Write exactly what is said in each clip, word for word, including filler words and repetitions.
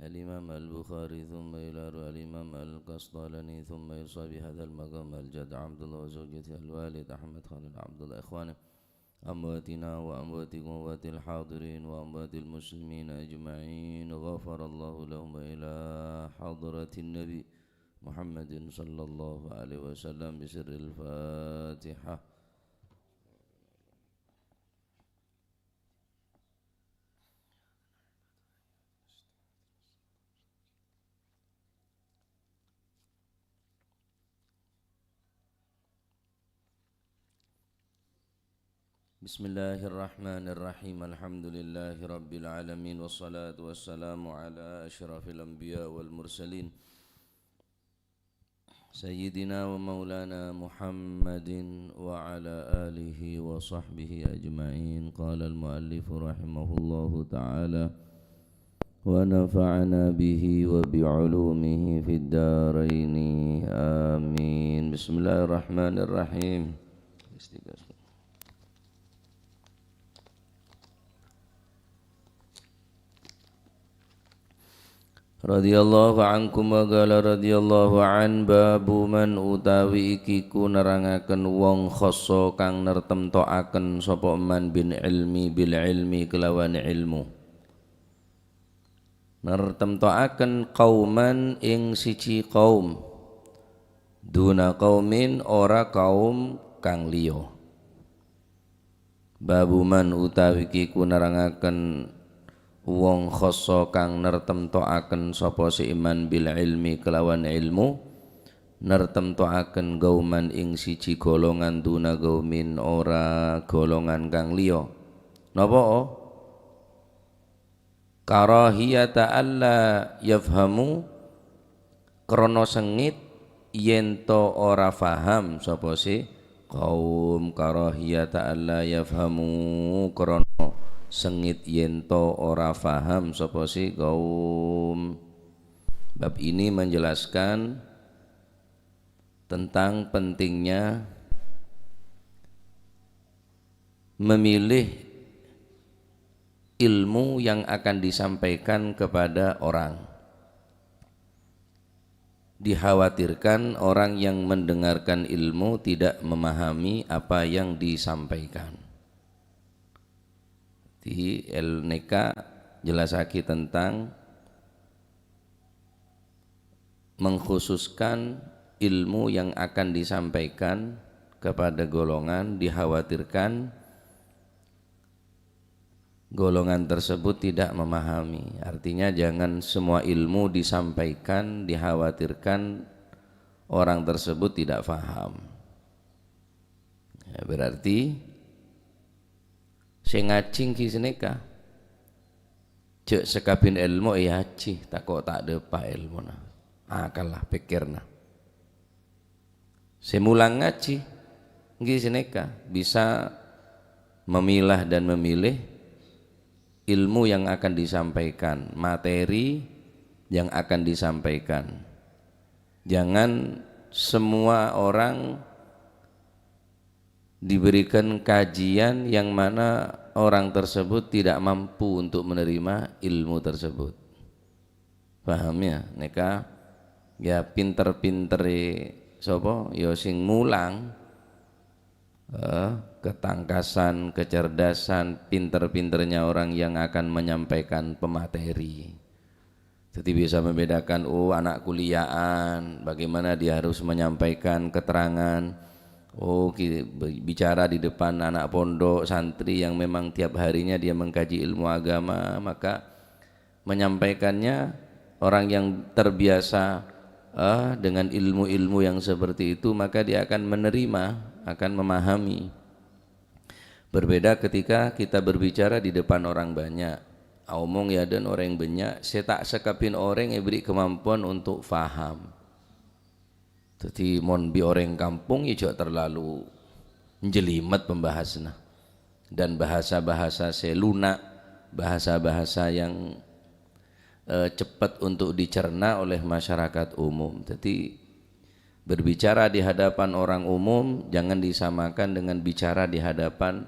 الإمام البخاري، ثم إلى روح الإمام القسطلاني، ثم إلى صاحب هذا المقام الجد عبد الله وزوجته الوالد أحمد خليل عبد الله، إخوانه، أمواتنا وأمواتكم وأموات الحاضرين وأموات المسلمين أجمعين، غفر الله لهم، وإلى حضرة النبي محمد صلى الله عليه وسلم، بسر الفاتحة. بسم الله الرحمن الرحيم. الحمد لله رب العالمين، والصلاة والسلام على أشرف الأنبياء والمرسلين، سيدنا ومولانا محمد وعلى آله وصحبه أجمعين. قال المؤلف رحمه الله تعالى: ونفعنا به وبعلومه في الدارين. آمين. بسم الله الرحمن الرحيم. Radhiyallahu ankum wa qala radhiyallahu an, babu man utawi iki ku nerangaken wong khassa kang nertemtoaken sapa man bin ilmi, bil ilmi kelawan ilmu. Nertemtoaken qauman ing siji kaum, duna qaumin ora kaum kang liya. Babu man utawi ki ku nerangaken wong khassa kang nertemtoaken sapa si iman bil ilmi kelawan ilmu, nertemtoaken gauman ing siji golongan duna gaumin ora golongan kang liya. Napa? Karahiyata alla yafhamu, krana sengit yen to ora faham sapa se kaum, karahiyata alla yafhamu, krana sengit yen to ora faham sapa se kaum. Bab ini menjelaskan tentang pentingnya memilih ilmu yang akan disampaikan kepada orang. Dikhawatirkan orang yang mendengarkan ilmu tidak memahami apa yang disampaikan. Di el neka jelasagi tentang mengkhususkan ilmu yang akan disampaikan kepada golongan, dikhawatirkan golongan tersebut tidak memahami. Artinya, jangan semua ilmu disampaikan, dikhawatirkan orang tersebut tidak paham. Ya, berarti se ngajhi enggi saneka. Ja' sakabin ilmu eajhi, tako' ta' dapa' ilmuna. Akalla, pikirna. Se mulang ngajhi, enggi saneka, bisa memilah dan memilih ilmu yang akan disampaikan, materi yang akan disampaikan. Jangan semua orang diberikan kajian yang mana orang tersebut tidak mampu untuk menerima ilmu tersebut. Paham ya? Neka, ya, pinter-pintere sapa? Ya, sing mulang, eh, ketangkasan, kecerdasan, pinter-pinternya orang yang akan menyampaikan pemateri. Jadi bisa membedakan, oh, anak kuliahan, bagaimana dia harus menyampaikan keterangan. Oh, ki-, bi-, bicara di depan anak pondok, santri yang memang tiap harinya dia mengkaji ilmu agama, maka menyampaikannya orang yang terbiasa, eh, dengan ilmu-ilmu yang seperti itu, maka dia akan menerima, akan memahami. Berbeda ketika kita berbicara di depan orang banyak. Aomong ya dan orang banyak, se ta' sakabin orang eberri' kemampuan untuk faham. Jadi, mon bi' orang kampung, ya, ja' terlalu njelimet pembahasanna. Dan bahasa-bahasa se lunak, bahasa-bahasa yang, eh, cepat untuk dicerna oleh masyarakat umum. Jadi, berbicara di hadapan orang umum jangan disamakan dengan bicara di hadapan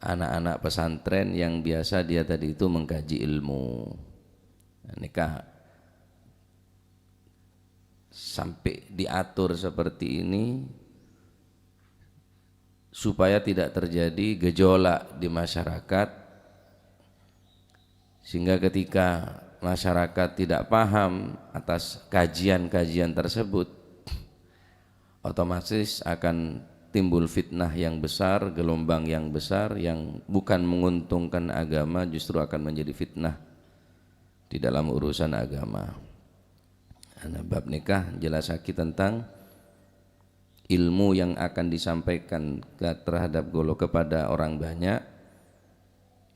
anak-anak pesantren yang biasa dia tadi itu mengkaji ilmu. Nah, nèka sampai diatur seperti ini supaya tidak terjadi gejolak di masyarakat, sehingga ketika masyarakat tidak paham atas kajian-kajian tersebut, otomatis akan timbul fitnah yang besar, gelombang yang besar yang bukan menguntungkan agama, justru akan menjadi fitnah di dalam urusan agama. Nah, bab nèka jelasaghi tentang ilmu yang akan disampaikan ke-, terhadap ghâllu kepada orang banyak.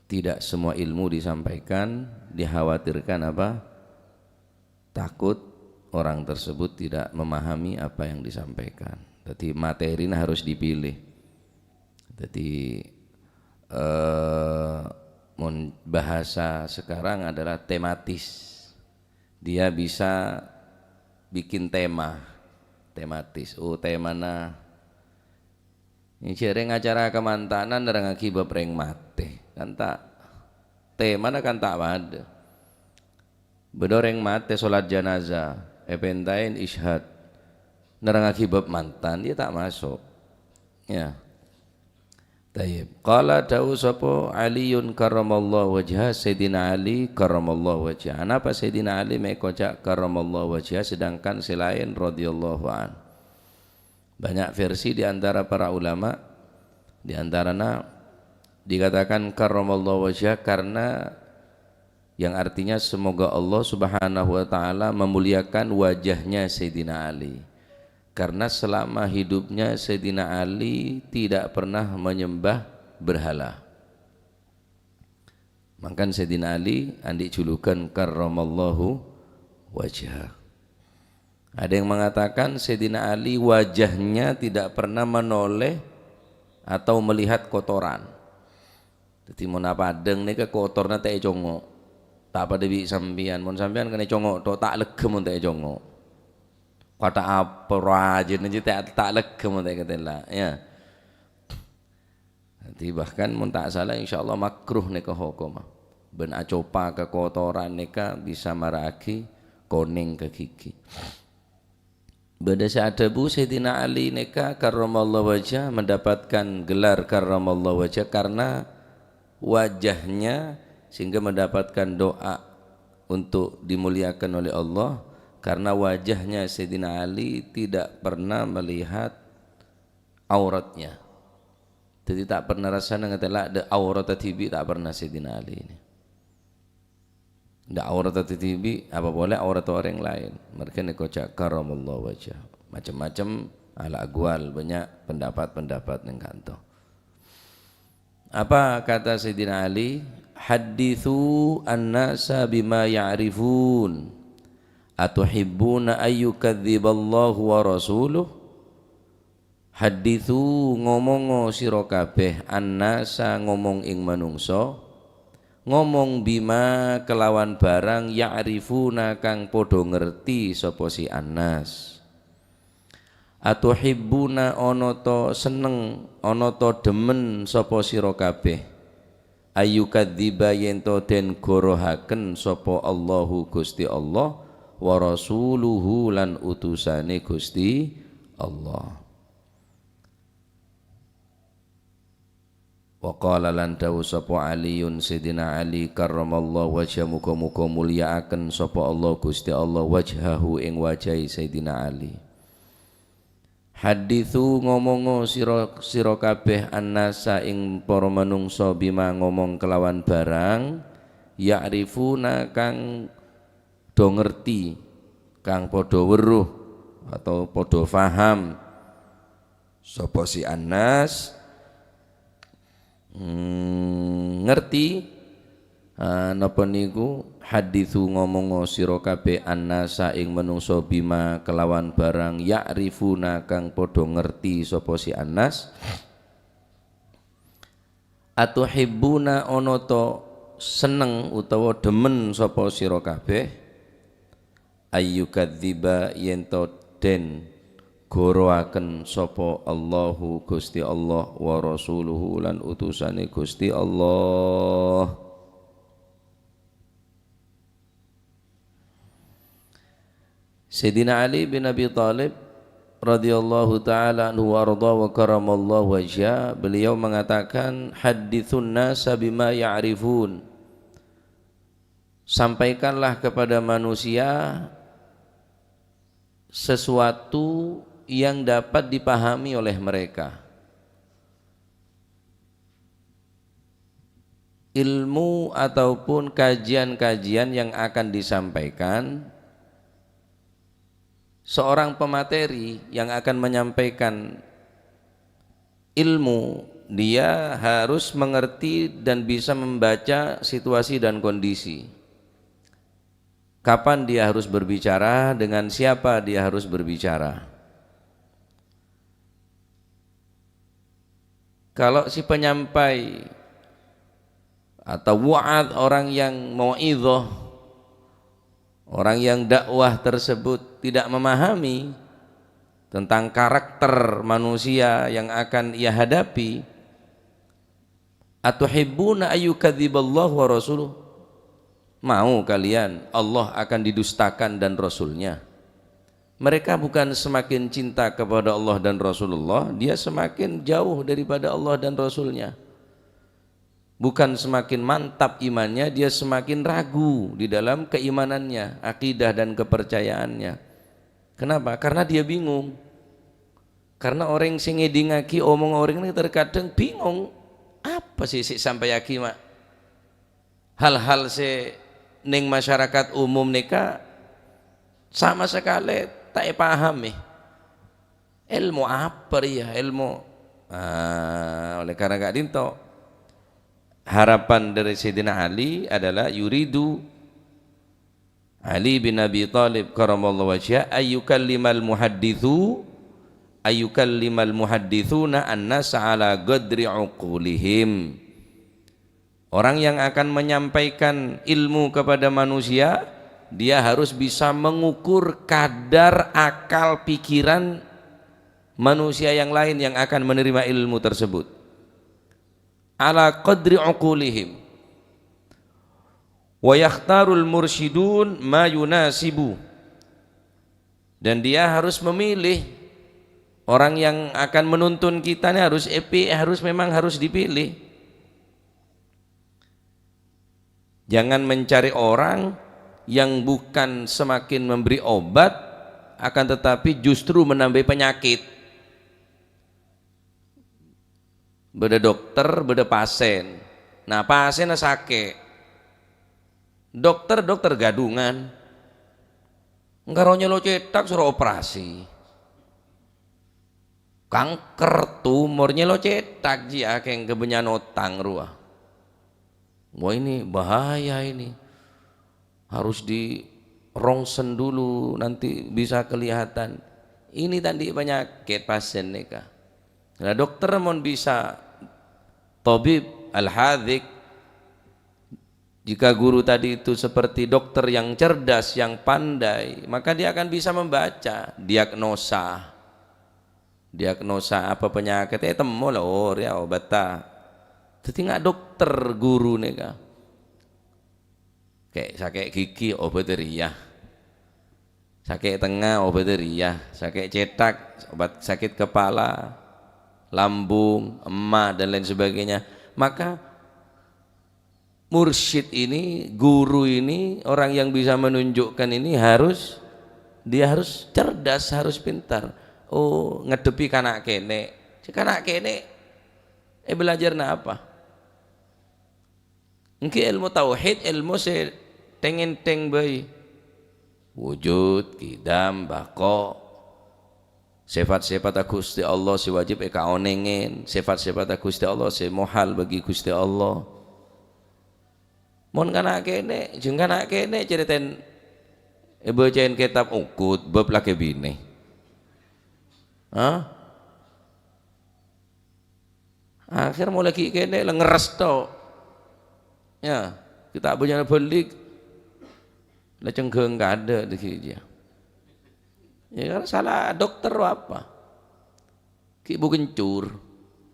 Tidak semua ilmu disampaikan, dikhawatirkan apa? Takut orang tersebut tidak memahami apa yang disampaikan. Jadi materinya harus dipilih. Jadi, eh, mon bahasa sekarang adalah tematis. Dia bisa bikin tema, tematis. Oh, temana, ini jhâreng acara kamantanan nerrangaghi bab rèng matè. Kan ta', temana kan ta' padâ. Bâdâ orèng matè sholat janazah, èpènta'è isyhad, nerrangaghi bab mantan, ya ta' maso'. Ya. Tayyib. Qala, dawuh sapa Aliyun karramallahu wajhah, Sayyidina Ali karramallahu wajhah. Anapa Sayyidina Ali mè' èkoca' karramallahu wajhah, sedangkan sè laèn radhiyallahu an? Banyak versi di antara para ulama, di antarana dikatakan karramallahu wajhah karena yang artinya semoga Allah Subhanahu wa Ta'ala memuliakan wajahnya Sayyidina Ali. Karena selama hidupnya Sayyidina Ali tidak pernah menyembah berhala. Mangkana Sayyidina Ali andi' julukan karramallahu wajhah. Ada yang mengatakan Sayyidina Ali wajahnya tidak pernah menoleh atau melihat kotoran. Dhâddhi mon apadâng nèka kotorna ta' ècongo'. Ta' padâ bi' sampèyan. Mon sampèyan kan ècongo' tok, ta' lega mon ta' ècongo'. Kata apa rajin aja ta', ta' lega mon ta' èkatela', ya. Dhâddhi bahkan mon ta' sala insyaallah makruh nèka hokomma. Bân acopa kakotoran nèka bisa mara'aghi konèng ka ghighi. Bâdâ sè adhâbu Sayyidina Ali nèka karramallahu wajhah mendapatkan gelar karramallahu wajhah karena wajahnya sehingga mendapatkan doa untuk dimuliakan oleh Allah karena wajahnya Sayyidina Ali tidak pernah melihat auratnya. Dhâddhi ta' pernah rassana ngatela' dâ' auratta dhibi', ta' pernah Sayyidina Ali ini. Dâ' auratta dhibi', apa polè auratta orèng laèn. Marghâ nèka oca' karramallahu wajhah. Macem-macem ala aqwal, banyak pendapat-pendapat neng kanto. Apa kata Sayyidina Ali? "Hadditsu an-nasa bima ya'rifun. Atuhibbuna ayyukadziballahu wa rasuluh?" Hadditsu, ngomongo sira kabeh, annasa, ngomong ing manungsa, ngomong bima kelawan barang ya'rifuna kang padha ngerti sapa si Anas. Atuhibbuna, ana ta senneng, ana ta demen sapa sira kabeh? Ayyukadziba, yen to den gorohaken sapa Allahu Gusti Allah, wa rasuluhu, lan utusane Gusti Allah. Wa qala, lan dawuh sapa Aliun, Sayyidina Ali karramallahu wajhah, muga-muga mulyaaken sapa Allah Gusti Allah wajhahu, ing wajahe Sayyidina Ali. Haditsu, ngomongo sira, sira kabeh, annasa, ing para manungsa, bima, ngomong kelawan barang, ya'rifuna, kang do ngerti, kang padha weruh atau padha faham sapa si Anas, mm, ngerti, ah, napa niku, haditsu, ngomongo sira kabeh, annasa, ing manungsa, bima, kelawan barang, ya'rifuna, kang padha ngerti sapa si Anas. Atuhibbuna, ana ta senneng utawa demen sapa sira kabeh? Ayyukadziba, yen ta den goroaken sapa Allahu Gusti Allah, wa rasuluhu, lan utusane Gusti Allah. Sayyidina Ali bin Abi Thalib radhiyallahu ta'ala anhu wa arda wa karamallahu wajha, beliau mengatakan, "Hadditsun nasa bima ya'rifun." Sampaikanlah kepada manusia sesuatu yang dapat dipahami oleh mereka. Ilmu ataupun kajian-kajian yang akan disampaikan, seorang pemateri yang akan menyampaikan ilmu, dia harus mengerti dan bisa membaca situasi dan kondisi. Kapan dia harus berbicara, dengan siapa dia harus berbicara. Kalau si penyampai atau wa'ad, orang yang mau'idhah, orang yang dakwah tersebut tidak memahami tentang karakter manusia yang akan ia hadapi, "Atuhibbuna ayyukadziballahu wa rasuluh?" Mau kalian Allah akan didustakan dan Rasulnya? Mereka bukan semakin cinta kepada Allah dan Rasulullah, dia semakin jauh daripada Allah dan Rasulnya. Bukan semakin mantap imannya, dia semakin ragu di dalam keimanannya, akidah dan kepercayaannya. Kenapa? Karena dia bingung. Karena orèng sè ngèdingngaghi omong orèng nèka terkadang bingung. Apa sih sè èsampèyaghi, ma'? Hal-hal sè neng masyarakat umum nèka sama sakalè ta' èpahamè. Èlmo apa rèya? Èlmo, ah, oleh karena ka'dinto, harapan dari Sayyidina Ali adalah yuridu Ali bin Abi Thalib karamallahu wajhah ayyukallimal muhadditsu, ayyukallimal muhadditsuna an-nasa ala qadri uqulihim. Orang yang akan menyampaikan ilmu kepada manusia, dia harus bisa mengukur kadar akal pikiran manusia yang lain yang akan menerima ilmu tersebut. Ala qadri uqulihim. Wa yakhtarul mursyidun ma yunasibu. Dan dia harus memilih orang yang akan menuntun kita ini harus epi-, harus, memang harus dipilih. Jangan mencari orang yang bukan semakin memberi obat, akan tetapi justru menambah penyakit. Bâdâ dokter, bâdâ pasèn. Nah, pasènna sakè'. Dokter, dokter ghâdhungan. Èngghâ nyèlo cèthak soro operasi. Kanker, tumor, nyèlo cèthak jiyâ kèng kabânnya'an otang rowa. Wah, ini bahaya ini. Harus di rongsen dulu, nanti bisa kelihatan. Ini tadi penyakit pasien nèka. Nah, dokter mon bisa, tabib al-hadzik, jika guru tadi itu seperti dokter yang cerdas, yang pandai, maka dia akan bisa membaca diagnosa. Diagnosa apa penyakit, eh, temmo la, oh, rèya obatta. Dhâddhi nga' dokter guru nèka. Kè' sakè' gigi, obat rèya. Sakè' tengnga, obat rèya. Sakè' cèthak, obat sakit kepala, lambung, emma, dan lain sebagainya. Maka mursyid ini, guru ini, orang yang bisa menunjukkan ini harus, dia harus cerdas, harus pintar. Oh, ngadepi kana' kènè'. Kana' kènè', eh, belajarna apa? Èngghi èlmo tauhid, èlmo sè tèng-èntèng bhâi. Wujud, qidam, baqa. Sèfat-sèfatta Ghustè Allah sè wajib èkaonèngè, sèfat-sèfatta Ghustè Allah sè mohal bagi Ghustè Allah. Mon kana' kènè', jhâng kana' kènè' carètèn èbâca'in kètab ukut bab lakè binè. Hah? Akhèr molaè ghi' kènè' la ngerres to'. Ya, ghi' ta' bânnya'na bâlik. La cengghâng kadâ' dâggi' jiyâ. Ya, kan sala dokter apa? Ghi' bu kencur.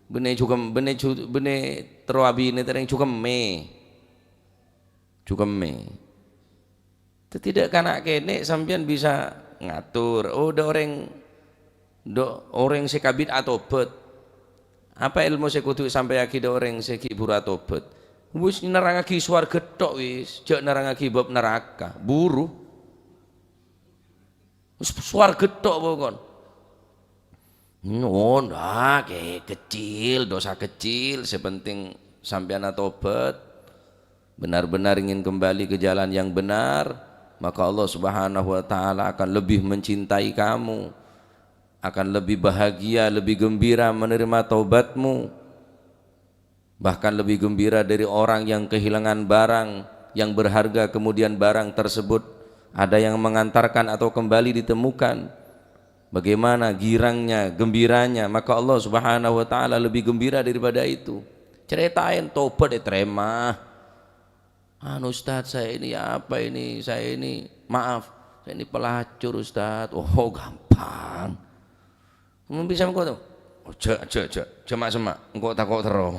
Bânnè jhukem-, bânnè jhu-, bânnè terro abinè terrèng jhukemmè. Jhukemmè. Dhâddhi dâ' kana' kènè' sampèyan bisa ngatur. Oh, dâ' orèng, dâ' orèng sè kabit atobhât. Apa èlmo sè kodhu èsampèyaghi dâ' orèng sè ghi' buru atobhât? Wis nerrangaghi sowarghâ tok wis, jhâ' nerrangaghi bab naraka. Buru. Wis sowarghâ tok pokon. Oh, ndak, ke-, kecil, dosa kecil, sè penting sampèyan atobhât, benar-benar ingin kembali ke jalan yang benar, maka Allah Subhanahu wa Ta'ala akan lebih mencintai kamu, akan lebih bahagia, lebih gembira menerima taubatmu. Bahkan lebih gembira dari orang yang kehilangan barang yang berharga, kemudian barang tersebut ada yang mengantarkan atau kembali ditemukan. Bagaimana girangnya, gembiranya, maka Allah Subhanahu wa Ta'ala lebih gembira daripada itu. Cèrètaèn, tobat ètarèma. "Anu, Ustaz, saya ini apa ini? Saya ini, maaf, saya ini pelacur, Ustaz." Oh, gampang. Mon bisa engko' to? Oh, jhâ', jhâ', jhâ', jhâ' ma'-, semma', engko' tako' terro.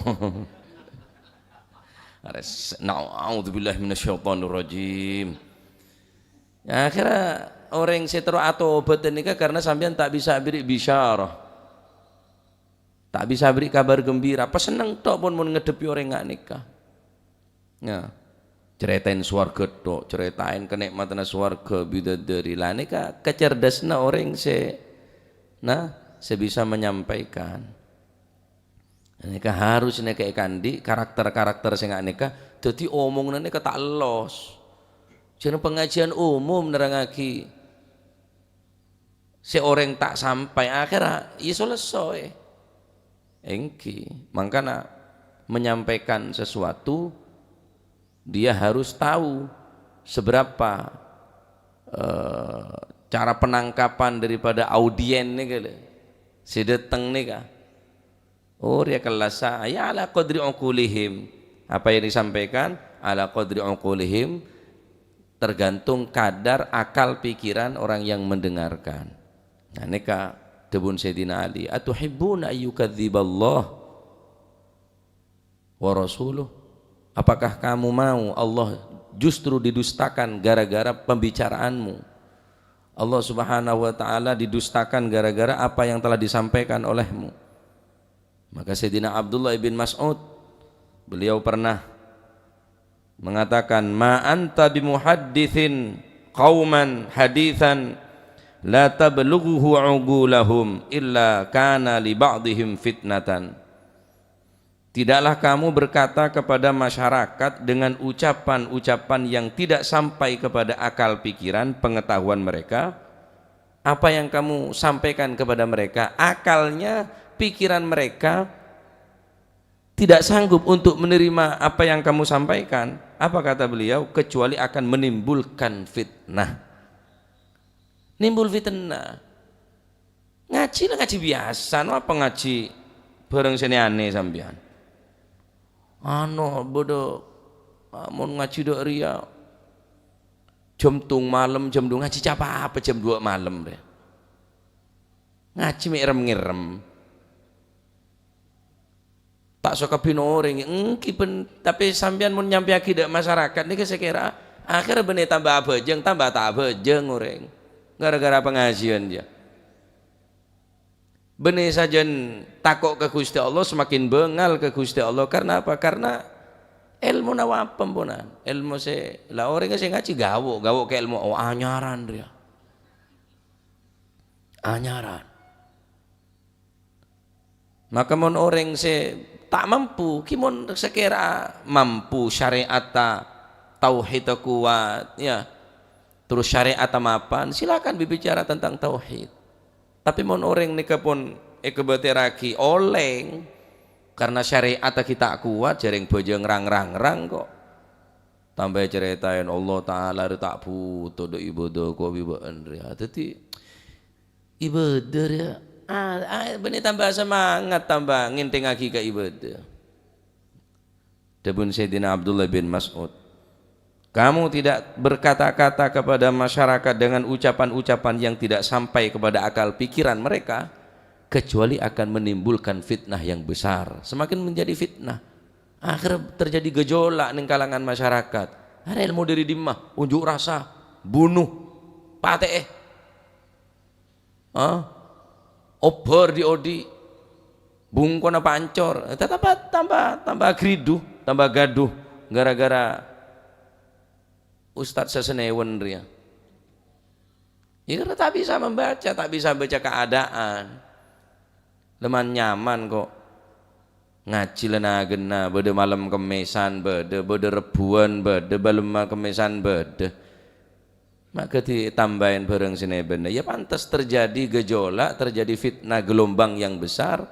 Ares, na'udzubillahi minasyaitonirrajim. Ya, akhirnya orèng sè terro atobhât nèka karena sampèyan ta' bisa abherri' bisyarah. Ta' bisa abherri' kabar gembira. Pas senneng tok pon mon ngadhebbhi orèng nga' nèka. Ya. Cèrètaèn sowarghâ tok, cèrètaèn kanè'matanna sowarghâ, bidadari. Lah, nèka kacerdassanna orèng sè, nah, sè bisa menyampaikan. Nèka harus nèka èkaandi' karakter-karakter sè nga' nèka, dhâddhi omongna nèka ta' ellos. Jhâ' pangajiân umum nerrangaghi sè orèng ta' sampè', akhèrra, ya, salesoè. Èngghi, mangkana menyampaikan sesuatu, dia harus tahu seberapa, eh, cara penangkapan daripada audien nèka lho, sè dâteng nèka. Oh, rèya kellassa, ya, ala qadri uqulihim. Apa yang disampaikan? Ala qadri uqulihim, tergantung kadar akal pikiran orang yang mendengarkan. Nah, nèka dhâbuna Sayyidina Ali, "Atuhibbuna ayyukadziballah wa rasuluh?" Apakah kamu mau Allah justru didustakan gara-gara pembicaraanmu? Allah Subhanahu wa Ta'ala didustakan gara-gara apa yang telah disampaikan olehmu. Maka Sayyidina Abdullah bin Mas'ud, beliau pernah mengatakan, "Ma anta bimuhadditsin qauman haditsan la tablughuhu uqulahum illa kana li ba'dihim fitnatan." Tidaklah kamu berkata kepada masyarakat dengan ucapan-ucapan yang tidak sampai kepada akal pikiran pengetahuan mereka, apa yang kamu sampaikan kepada mereka, akalnya, pikiran mereka tidak sanggup untuk menerima apa yang kamu sampaikan. Apa kata beliau? Kecuali akan menimbulkan fitnah. Nimbul fitnah. Ngaji la ngaji biasa, no apa ngaji bareng sè anè-anè sampèyan? Ano, bâdâ, amun ngaji dâ' rèya, jam tung malem, jam dua, ngaji ca-, apa jam dua malem, rè. Ngaji mè' rem-ngerem. Ta' sokabin orèng, èngghi ben-, tapè sampèyan mon nyampèyaghi dâ' masyarakat nèka sakèra akhèr bânnè tamba abhâjâng, tamba ta' abhâjâng orèng. Gara-gara pangajiân, ya. Bânnè sajân tako' ka Ghustè Allah, semakin bângal ka Ghustè Allah. Karna apa? Karna èlmona wapem, ponan. Èlmo sè, la orèng sè ngaji gawo, gawo ka èlmo, oh, anyaran rèya. Anyaran. Maka mon orèng sè ta' mampu, ghi mon sakèra mampu syarè'atta tauhidda kowat, ya, terros syarè'atta mapan, silakan berbicara tentang tauhid. Tapè mon orèng nèka pon èkabâtèrraghi olèng, karna syarè'atta ghi' ta' kowat, jhâreng bhâjâng rang-rang-rang kok. Tambâ ècarètaèn Allah Ta'ala rè ta' bhuto dâ' ibâdâ kawi bâ'ân rè. Dhâddhi, ibâdâ rèya, ah, ah, bânnè tamba semangat, tamba ngènthèngaghi ka ibâdâ. Dhâbuna Sayyidina Abdullah bin Mas'ud, "Kamu tidak berkata-kata kepada masyarakat dengan ucapan-ucapan yang tidak sampai kepada akal pikiran mereka, kecuali akan menimbulkan fitnah yang besar." Semakin menjadi fitnah. Akhèr terjadi gejolak neng kalangan masyarakat. Arè èlmo dâri dimma? Unjuk rasa, bunuh, patè'è. Ah, obhâr dhi'-odhi', bungkona pancor, ta-, tamba, tamba, tamba agridu, tamba gaduh gara-gara ustad sè sanèwen rèya. Ya, karena ta' bisa membaca, ta' bisa baca keadaan. Leman nyaman kok. Ngajhi la na-ghânna, bâdâ malem Kemmèsan bâdâ, bâdâ Rebbhuwân bâdâ, balemma Kemmèsan bâdâ. Ma' kadhi tambâi bhârâng sè nèbâna. Ya pantes terjadi gejolak, terjadi fitnah gelombang yang besar,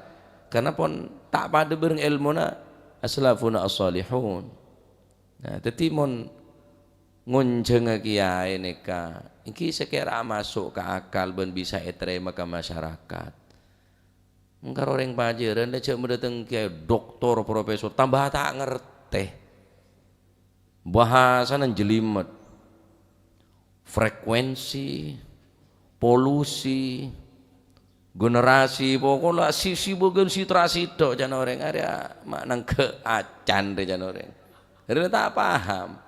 karena pon ta' padâ bhârâng èlmona aslafuna as-salihun. Nah, dhâddhi mon ngonjhângnga kiyaè nèka, èngghi sakèra maso' ka akal bân bisa ètarèma ka masyarakat. Engkar orèng pajhârân la jhâ' madâteng kiyaè doktor, profesor, tambâ ta' ngartè. Bhâsana jelimet. Frekuensi, polusi, generasi, pokokna si-, sibuk ghân situasi tok, can orèng arèya ma' nangghâ' acan rè, can orèng. Rèna ta' paham.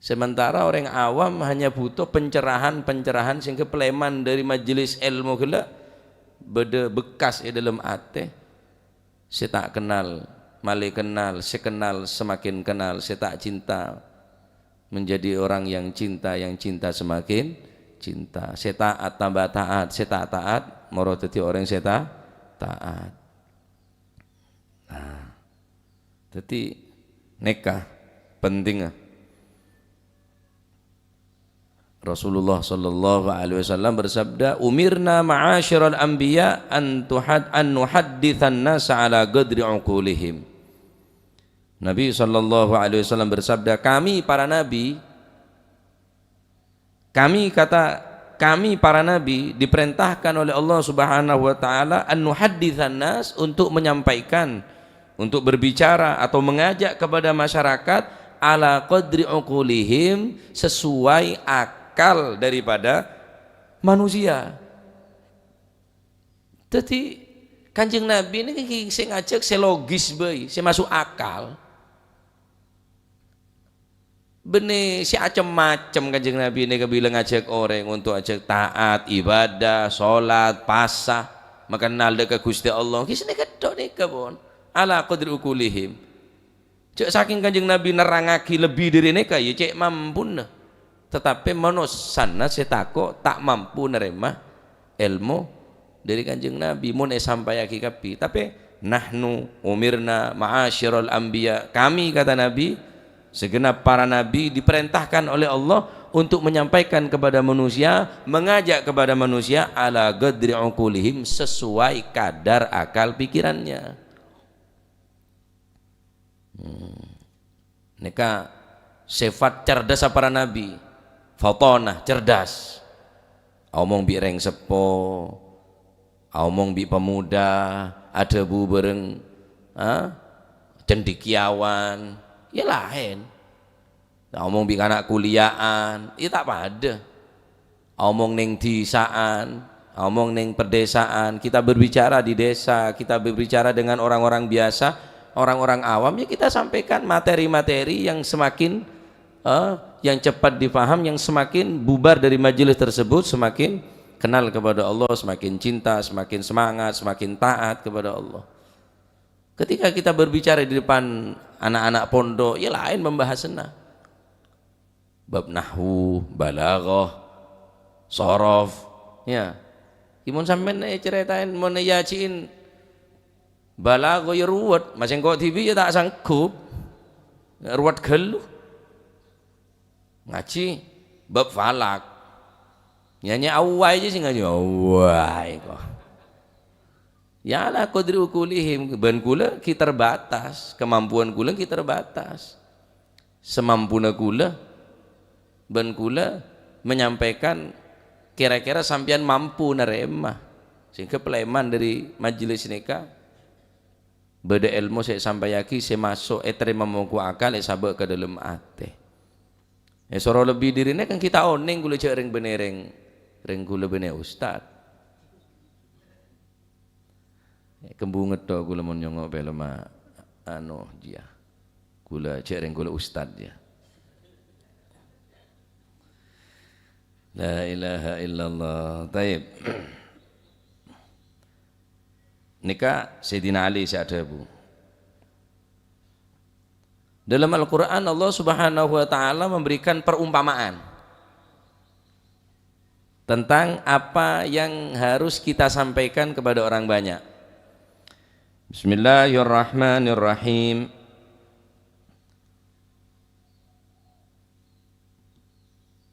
Sementara orang awam hanya butuh pencerahan-pencerahan sehingga paleman dari majelis ilmu ghellâ' bâdâ bekas è dâlem atè. Sè ta' kennal, malè kennal, sè kennal semakin kennal, sè ta' cinta menjadi orang yang cinta, yang cinta semakin cinta. Sè taat tambah taat, sè ta' taat moro dhâddhi orèng sè ta-, taat. Nah, dhâddhi nèka pentingnga. Rasulullah sallallahu alaihi wasallam bersabda, "Umirna ma'asyiral anbiya an tuhad-, an nuhadditsan nasa ala qadri uqulihim." Nabi sallallahu alaihi wasallam bersabda, "Kami para nabi, kami," kata, "kami para nabi diperintahkan oleh Allah Subhanahu wa taala an nuhadditsan nas, untuk menyampaikan, untuk berbicara atau mengajak kepada masyarakat ala qadri uqulihim, sesuai akal daripada manusia." Dhâddhi, Kanjeng Nabi nèka sè ngajhâk sè logis bhâi, sè maso' akal. Bânnè sè acem-macem Kanjeng Nabi nèka bilâ ngajhâk orèng untuk ajhâk taat, ibadah, sholat, pasa, makennal dâ' ka Ghustè Allah. Ghi' sanèka tok nèka, pon. Ala qadri uqulihim. Jhâ' sakèng Kanjeng Nabi nerrangngaghi lebbi dâri nèka, ya cè' mampuna. Tatapè manossana sè tako' ta' mampu narèma èlmo dâri Kanjeng Nabi, mon èsampayaghi kabbhi. Tapè, "Nahnu umirna ma'asyiral anbiya," kami, kata Nabi, segenap para nabi diperintahkan oleh Allah untuk menyampaikan kepada manusia, mengajak kepada manusia ala qadri uqulihim, sesuai kadar akal pikirannya. Hmm. Nèka sèfat cerdhâssa para nabi. Fatonah, cerdas. Aomong bi' rèng seppo, aomong bi' pemuda, adhâbu bhâreng, ha, cendekiawan, ya laèn. Aomong bi' kana' kuliyahan, ya ta' padâ. Aomong neng dhisa'an, aomong neng pedesaan, kita berbicara di desa, kita berbicara dengan orang-orang biasa, orang-orang awam, ya kita sampaikan materi-materi yang semakin, eh, yang cepat dipaham, yang semakin bubar dari majelis tersebut, semakin kenal kepada Allah, semakin cinta, semakin semangat, semakin taat kepada Allah. Ketika kita berbicara di depan anak-anak pondok, ya laèn pambahasana. Bab nahwu, balaghah, shorof, ya. Ghi' mon sampèyan ècarètaè, mon èyajhi'in balaghah ya ruwet, ma' sèngko' dhibi' ya ta' sanggup. Ruwet ghâllu. Ngajhi bab falak. Nyanyi awwai jâ sè ngajhi, awwai kok. Ya ala qadri uqulihim, bân kaulâ ghi' terbatas, kemampuan kaulâ ghi' terbatas. Samampuna kaulâ, bân kaulâ menyampaikan kira-kira sampèyan mampu narèma, sehingga paleman dâri majelis nèka bâdâ èlmo sè èsampayaghi sè maso' ètarèma mongghu akal, èsabâ' ka dâlem atè. Èsoro lebbi dâri nèka kan ghi' ta' onèng kaulâ jhâ' rèng bânnè rèng, rèng kaulâ bânnè ustad. Kembunget tok kaulâ mon nyongngo' pèlem, anu, jiyâ. Kaulâ jhâ' rèng kaulâ ustad, jiyâ. La ilaha illallah. Taib. Nèka Sayyidina Ali sè adhâbu. Dalam Al-Qur'an, Allah Subhanahu wa Ta'ala memberikan perumpamaan tentang apa yang harus kita sampaikan kepada orang banyak. Bismillahirrahmanirrahim.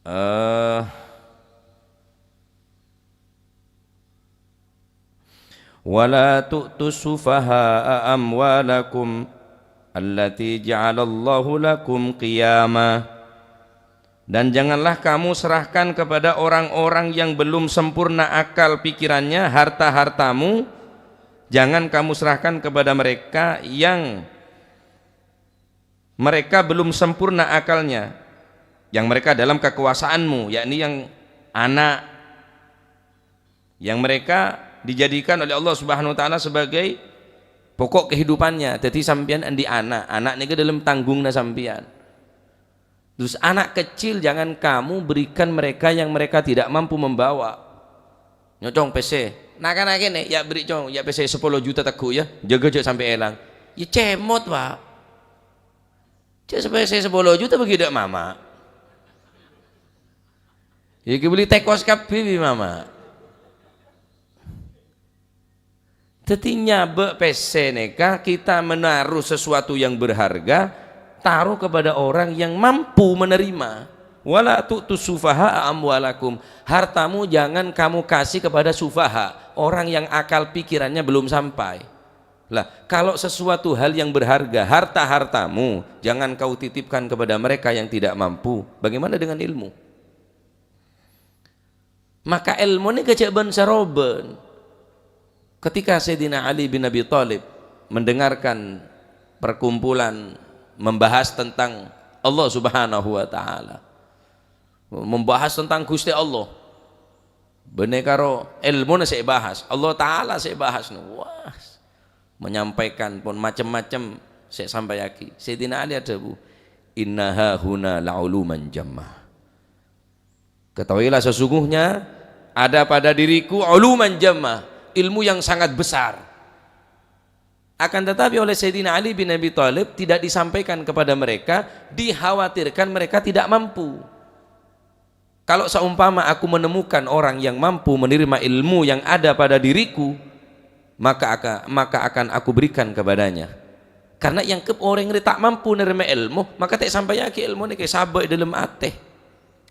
Eh, "Wa la tu'tus sufaha'a amwalakum allati ja'alallahu lakum qiyama." Dan janganlah kamu serahkan kepada orang-orang yang belum sempurna akal pikirannya harta-hartamu. Jangan kamu serahkan kepada mereka yang mereka belum sempurna akalnya, yang mereka dalam kekuasaanmu, yakni yang anak, yang mereka dijadikan oleh Allah Subhanahu wa Ta'ala sebagai pokok kehidupannya. Jadi, sampeyan andi' anak, anak nèka dalam tanggungna sampeyan. Terus, anak kecil jangan kamu berikan mereka yang mereka tidak mampu membawa. Nyo, Cong, pèssè. Na'-kana' kènè, ya' beri', Cong, ya' pèssè sapolo juta tegghu', ya. Jâgâ jâ' sampè' èlang. Ya, cèmot, Pak. Jâ' sampè' sè sapolo juta bâgi dâ' mama. Ya, èkabelli tekos kabbhi bi' mama. Dhâddhi, nyabâ' pèssè nèka kita menaruh sesuatu yang berharga, taruh kepada orang yang mampu menerima. "Wa la tu'tus sufaha'a amwalakum." Hartamu jangan kamu kasih kepada sufaha, orang yang akal pikirannya belum sampai. Lah, kalau sesuatu hal yang berharga, harta-hartamu, jangan kau titipkan kepada mereka yang tidak mampu. Bagaimana dengan ilmu? Maka èlmo nèka jâ' bân-sarobân. Ketika Sayyidina Ali bin Abi Thalib mendengarkan perkumpulan membahas tentang Allah Subhanahu wa Ta'ala, membahas tentang Ghustè Allah, bânnè karo èlmona sè èbahas, Allah Ta'ala sè èbahas, wah, menyampaikan pon macem-macem sè èsampayaghi. Sayyidina Ali adhâbu, "Inna hahuna la'uluman jamma." Ketahuilah, sesungguhnya ada pada diriku uluman jamma, ilmu yang sangat besar. Akan tetapi, oleh Sayyidina Ali bin Abi Thalib tidak disampaikan kepada mereka, dikhawatirkan mereka tidak mampu. Kalau seumpama aku menemukan orang yang mampu menerima ilmu yang ada pada diriku, maka aka-, maka akan aku berikan kepadanya. Karena èangghep orèng rè ta' mampu narèma èlmo, maka ta' èsampayaghi èlmo nèka, èsabâ' è dâlem atè,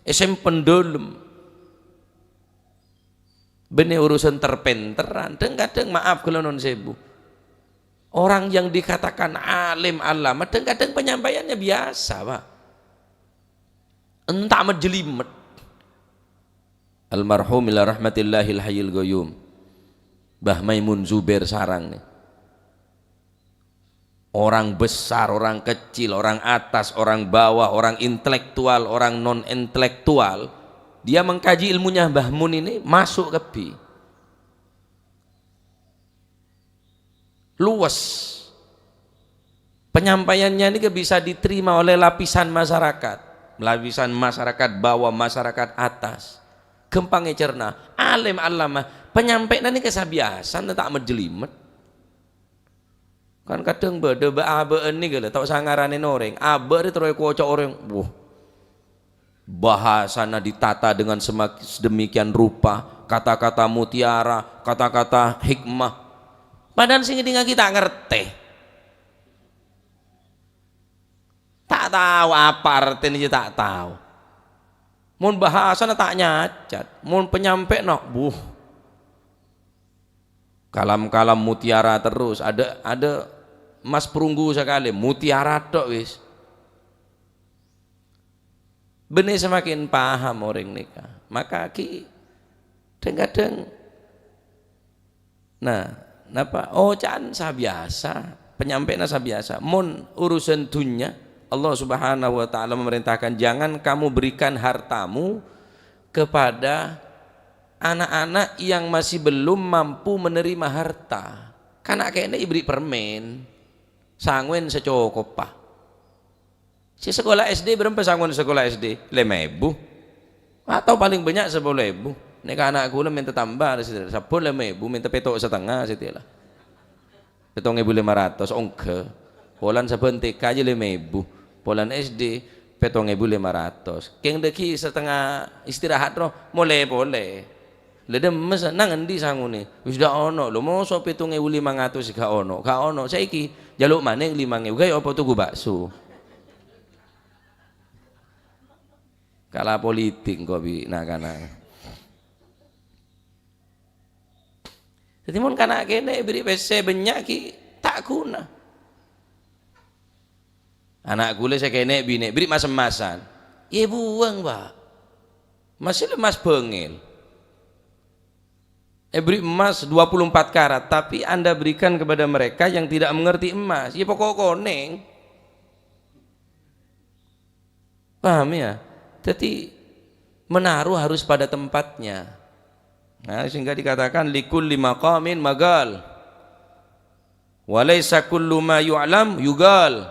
èsempen dâlem. Bânnè urusan ter-pènterran, dhâng-kadhâng, maaf, kaulâ non sèbu. Orang yang dikatakan alim, allamah, dhâng-kadhâng penyampaiannya biasa, Pak. Enta' majelimet. Almarhum ila rahmatillahil hayyil qayyum, Mbah Maimun Zubair Sarang nè. Orang besar, orang kecil, orang atas, orang bawah, orang intelektual, orang non-intelektual, dia mengkaji ilmunya Mbah Mun ini masuk kabbhi. Luwes. Penyampaiannya ini bisa diterima oleh lapisan masyarakat. Lapisan masyarakat bawah, masyarakat atas. Ghâmpang ècerna. Alim allamah. Penyampaiannya ini kesabiasan, ta' majelimet. Kan kadhâng bâdâ bâ'-abâ'ân nèka lho, ta' osa ngaranè orèng. Abâ' rè terro èkoca' orèng. Wah. Bahasana ditata dengan semak-, sedemikian rupa, kata-kata mutiara, kata-kata hikmah. Padahal sè ngèdingngaghi ta' ngartè. Ta' tao apa artèna, jâ' ta' tao. Mon bahasana ta' nyacat, mon panyampè'na, buh. Kalam-kalam mutiara terros, adâ', adâ' mas perunggu sakalè, mutiara tok wis. Bânnè semakin paham orèng nèka. Maka ghi' dhâng-kadhâng, nah, napa oca'an sabiyasa, panyampè'na sabiyasa. Mon urusan dunnya, Allah Subhanahu wa Ta'ala memerintahkan, "Jangan kamu berikan hartamu kepada anak-anak yang masih belum mampu menerima harta." Kana' kènè' èberri' permen, sangwen sacokopa. Sè sakola S D bârâmpa sangwen sakola S D? Lèma èbu. Atau paling bânnya' sapolo èbu. Nèka ana' kaulâ mènta tamba, sabbhân lèma èbu, mènta pètto' satengnga satèya la. Pèttong èbu lèma ratos, ongghâ. Polana sabbhân T K jâ lèma èbu. Polana S D, pèttong èbu lèma ratos. Kèng dhâggi' satengnga istirahat rowa, molè polè. La dhemmes, nang endi sangonè? Wis ta' ono, lho, mosok pèttong èbu lèma atos ga' ono? Ga' ono. Saiki, jhâluk manèng lèma èbu, ghâbây apa toju' bakso? Kala politik engko' bi' na'-kana'. Dhâddhi, mon kana' kènè' èbèrri' pèssè bânnya' ghi' ta' ghuna. Ana' kaulâ sè kènè' binè' èbèrri' mas-emmasan. Yâ èbuwâng, Pak. Masih lemas bângèl. Èbèrri' emas dua puluh empat karat, tapi Anda berikan kepada mereka yang tidak mengerti emas. Yâ poko' konèng. Paham ya? Jadi, menaruh harus pada tempatnya. Nah, sehingga dikatakan, "Likulli maqamin maqal. Wa laisa kullu ma yu'lam yuqal."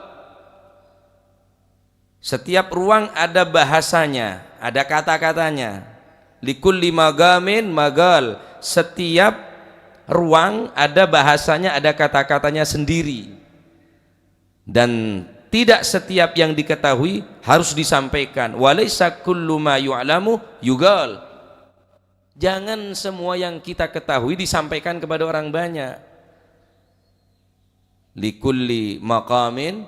Setiap ruang ada bahasanya, ada kata-katanya. "Likulli maqamin maqal." Setiap ruang ada bahasanya, ada kata-katanya sendiri. Dan tidak setiap yang diketahui harus disampaikan. "Wa laisa kullu ma yu'lamu yuqal." Jangan semua yang kita ketahui disampaikan kepada orang banyak. "Likulli maqamin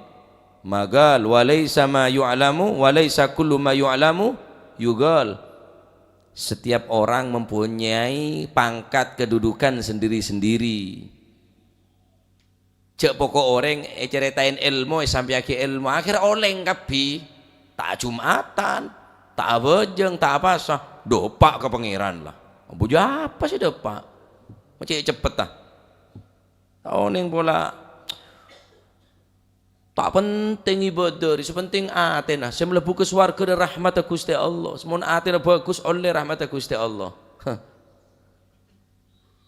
maqal, wa laisa ma yu'lamu, wa laisa kullu ma yu'lamu yuqal." Setiap orang mempunyai pangkat kedudukan sendiri-sendiri. Jhâ' poko' orèng ècarètaè èlmo, èsampèyaghi èlmo, akhèr olèng kabbhi. Ta' Jumatan, ta' abhâjâng, ta' apasa, dâpa' ka Pangèran la. Abhâjâng apa sè dâpa'? Mecè' ceppet, ta? Ta' onèng pola. Ta' pentèng ibâdâh, sè pentèng atèna, sè mlebbhu ka sowarghâ rahmatta Ghustè Allah. Mon atèna bhâghus, ollè rahmatta Ghustè Allah. Hah.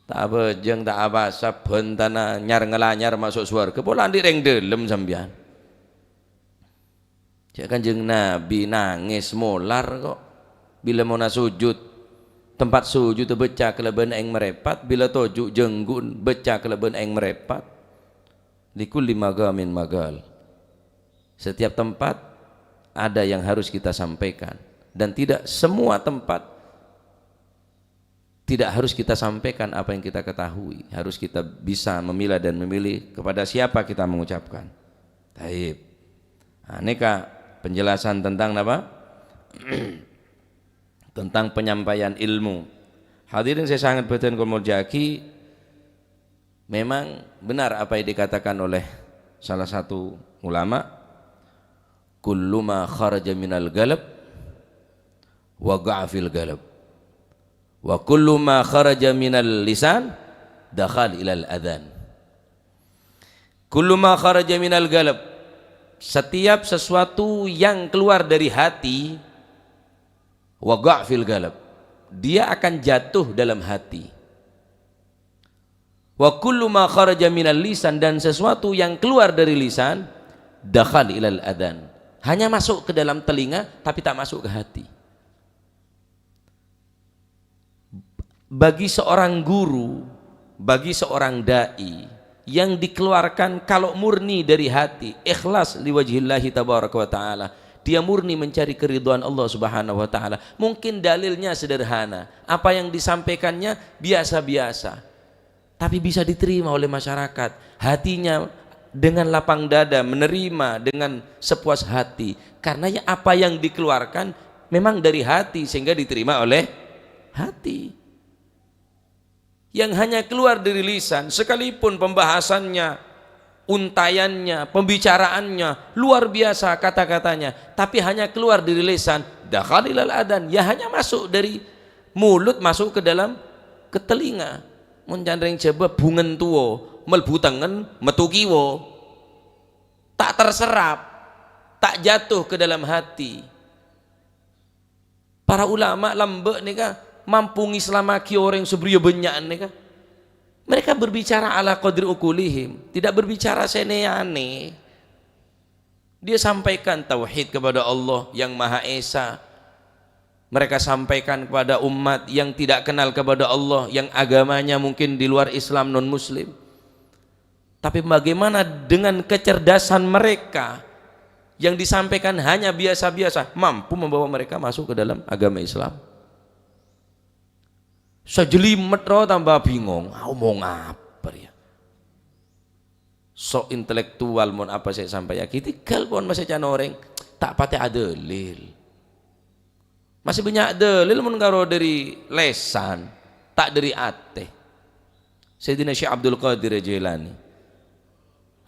Ta' abhâjâng, ta' apasa, bhântana nyar-ngalanyar maso' sowarghâ, pola andi' rèng dhâlem sampèyan. Jhâ' Kanjeng Nabi nangès molar kok. Bilâ monna sujud, tempat sujud bâcca kalabân aèng marèpat, bilâ toju' jhângghu'na bâcca kalabân aèng marèpat. "Likulli maqamin maqal." Setiap tempat ada yang harus kita sampaikan, dan tidak semua tempat tidak harus kita sampaikan apa yang kita ketahui. Harus kita bisa memilah dan memilih kepada siapa kita mengucapkan. Taib. Nah, nèka penjelasan tentang apa? Tentang penyampaian ilmu. Hadirin sè sanget bhâdhân kaulâ molja'aghi, memang benar apa yang dikatakan oleh salah satu ulama, "Kullu ma kharaja minal qalb waqa'a fil qalb. Wa kullu ma kharaja minal lisan dakhal ilal adhan." Kullu ma kharaja minal qalb. Setiap sesuatu yang keluar dari hati, waqa'a fil qalb. Dia akan jatuh dalam hati. "Wa kullu ma kharaja minal lisan," dan sesuatu yang keluar dari lisan, "dakhal ilal adhan." Hanya masuk ke dalam telinga, tapi tak masuk ke hati. Bagi seorang guru, bagi seorang dai yang dikeluarkan kalau murni dari hati, ikhlas liwajhillahi tabaraka wa ta'ala, dia murni mencari keridhaan Allah Subhanahu wa Ta'ala. Mungkin dalilnya sederhana, apa yang disampaikannya biasa-biasa, tapi bisa diterima oleh masyarakat. Hatinya dengan lapang dada menerima dengan sepuas hati. Karena ya, apa yang dikeluarkan memang dari hati, sehingga diterima oleh hati. Yang hanya keluar dari lisan, sekalipun pembahasannya, untaiannya, pembicaraannya luar biasa kata-katanya, tapi hanya keluar dari lisan, dakhal ilal adhan, ya hanya masuk dari mulut, masuk ke dalam, ke telinga. Mon can rèng Jhâbâ, bhungèn tuwa, mlebu tengen, metu kiwa. Tak terserap, tak jatuh ke dalam hati. Para ulama lambâ' nèka mampu ngislammaghi orèng sè bâriyâ bânnya'an nèka. Mereka berbicara ala qadri uqulihim, tidak berbicara sè nè-anè. Dia sampaikan tauhid kepada Allah yang Maha Esa. mereka sampaikan kepada umat yang tidak kenal kepada Allah, yang agamanya mungkin di luar Islam, non-Muslim. Tapi bagaimana dengan kecerdasan mereka yang disampaikan hanya biasa-biasa, mampu membawa mereka masuk ke dalam agama Islam? Sajelimet ro tambah bingung, "Ah, omong apa ya?" Sok intelektual mon apa sè sampayaghi, tèghâl pon masè can orèng, ta' patè adâlil. Masè bânnya' dâlil mon karo dâri lèsan, ta' dâri atè. Sayyidina Syekh Abdul Qadir Jailani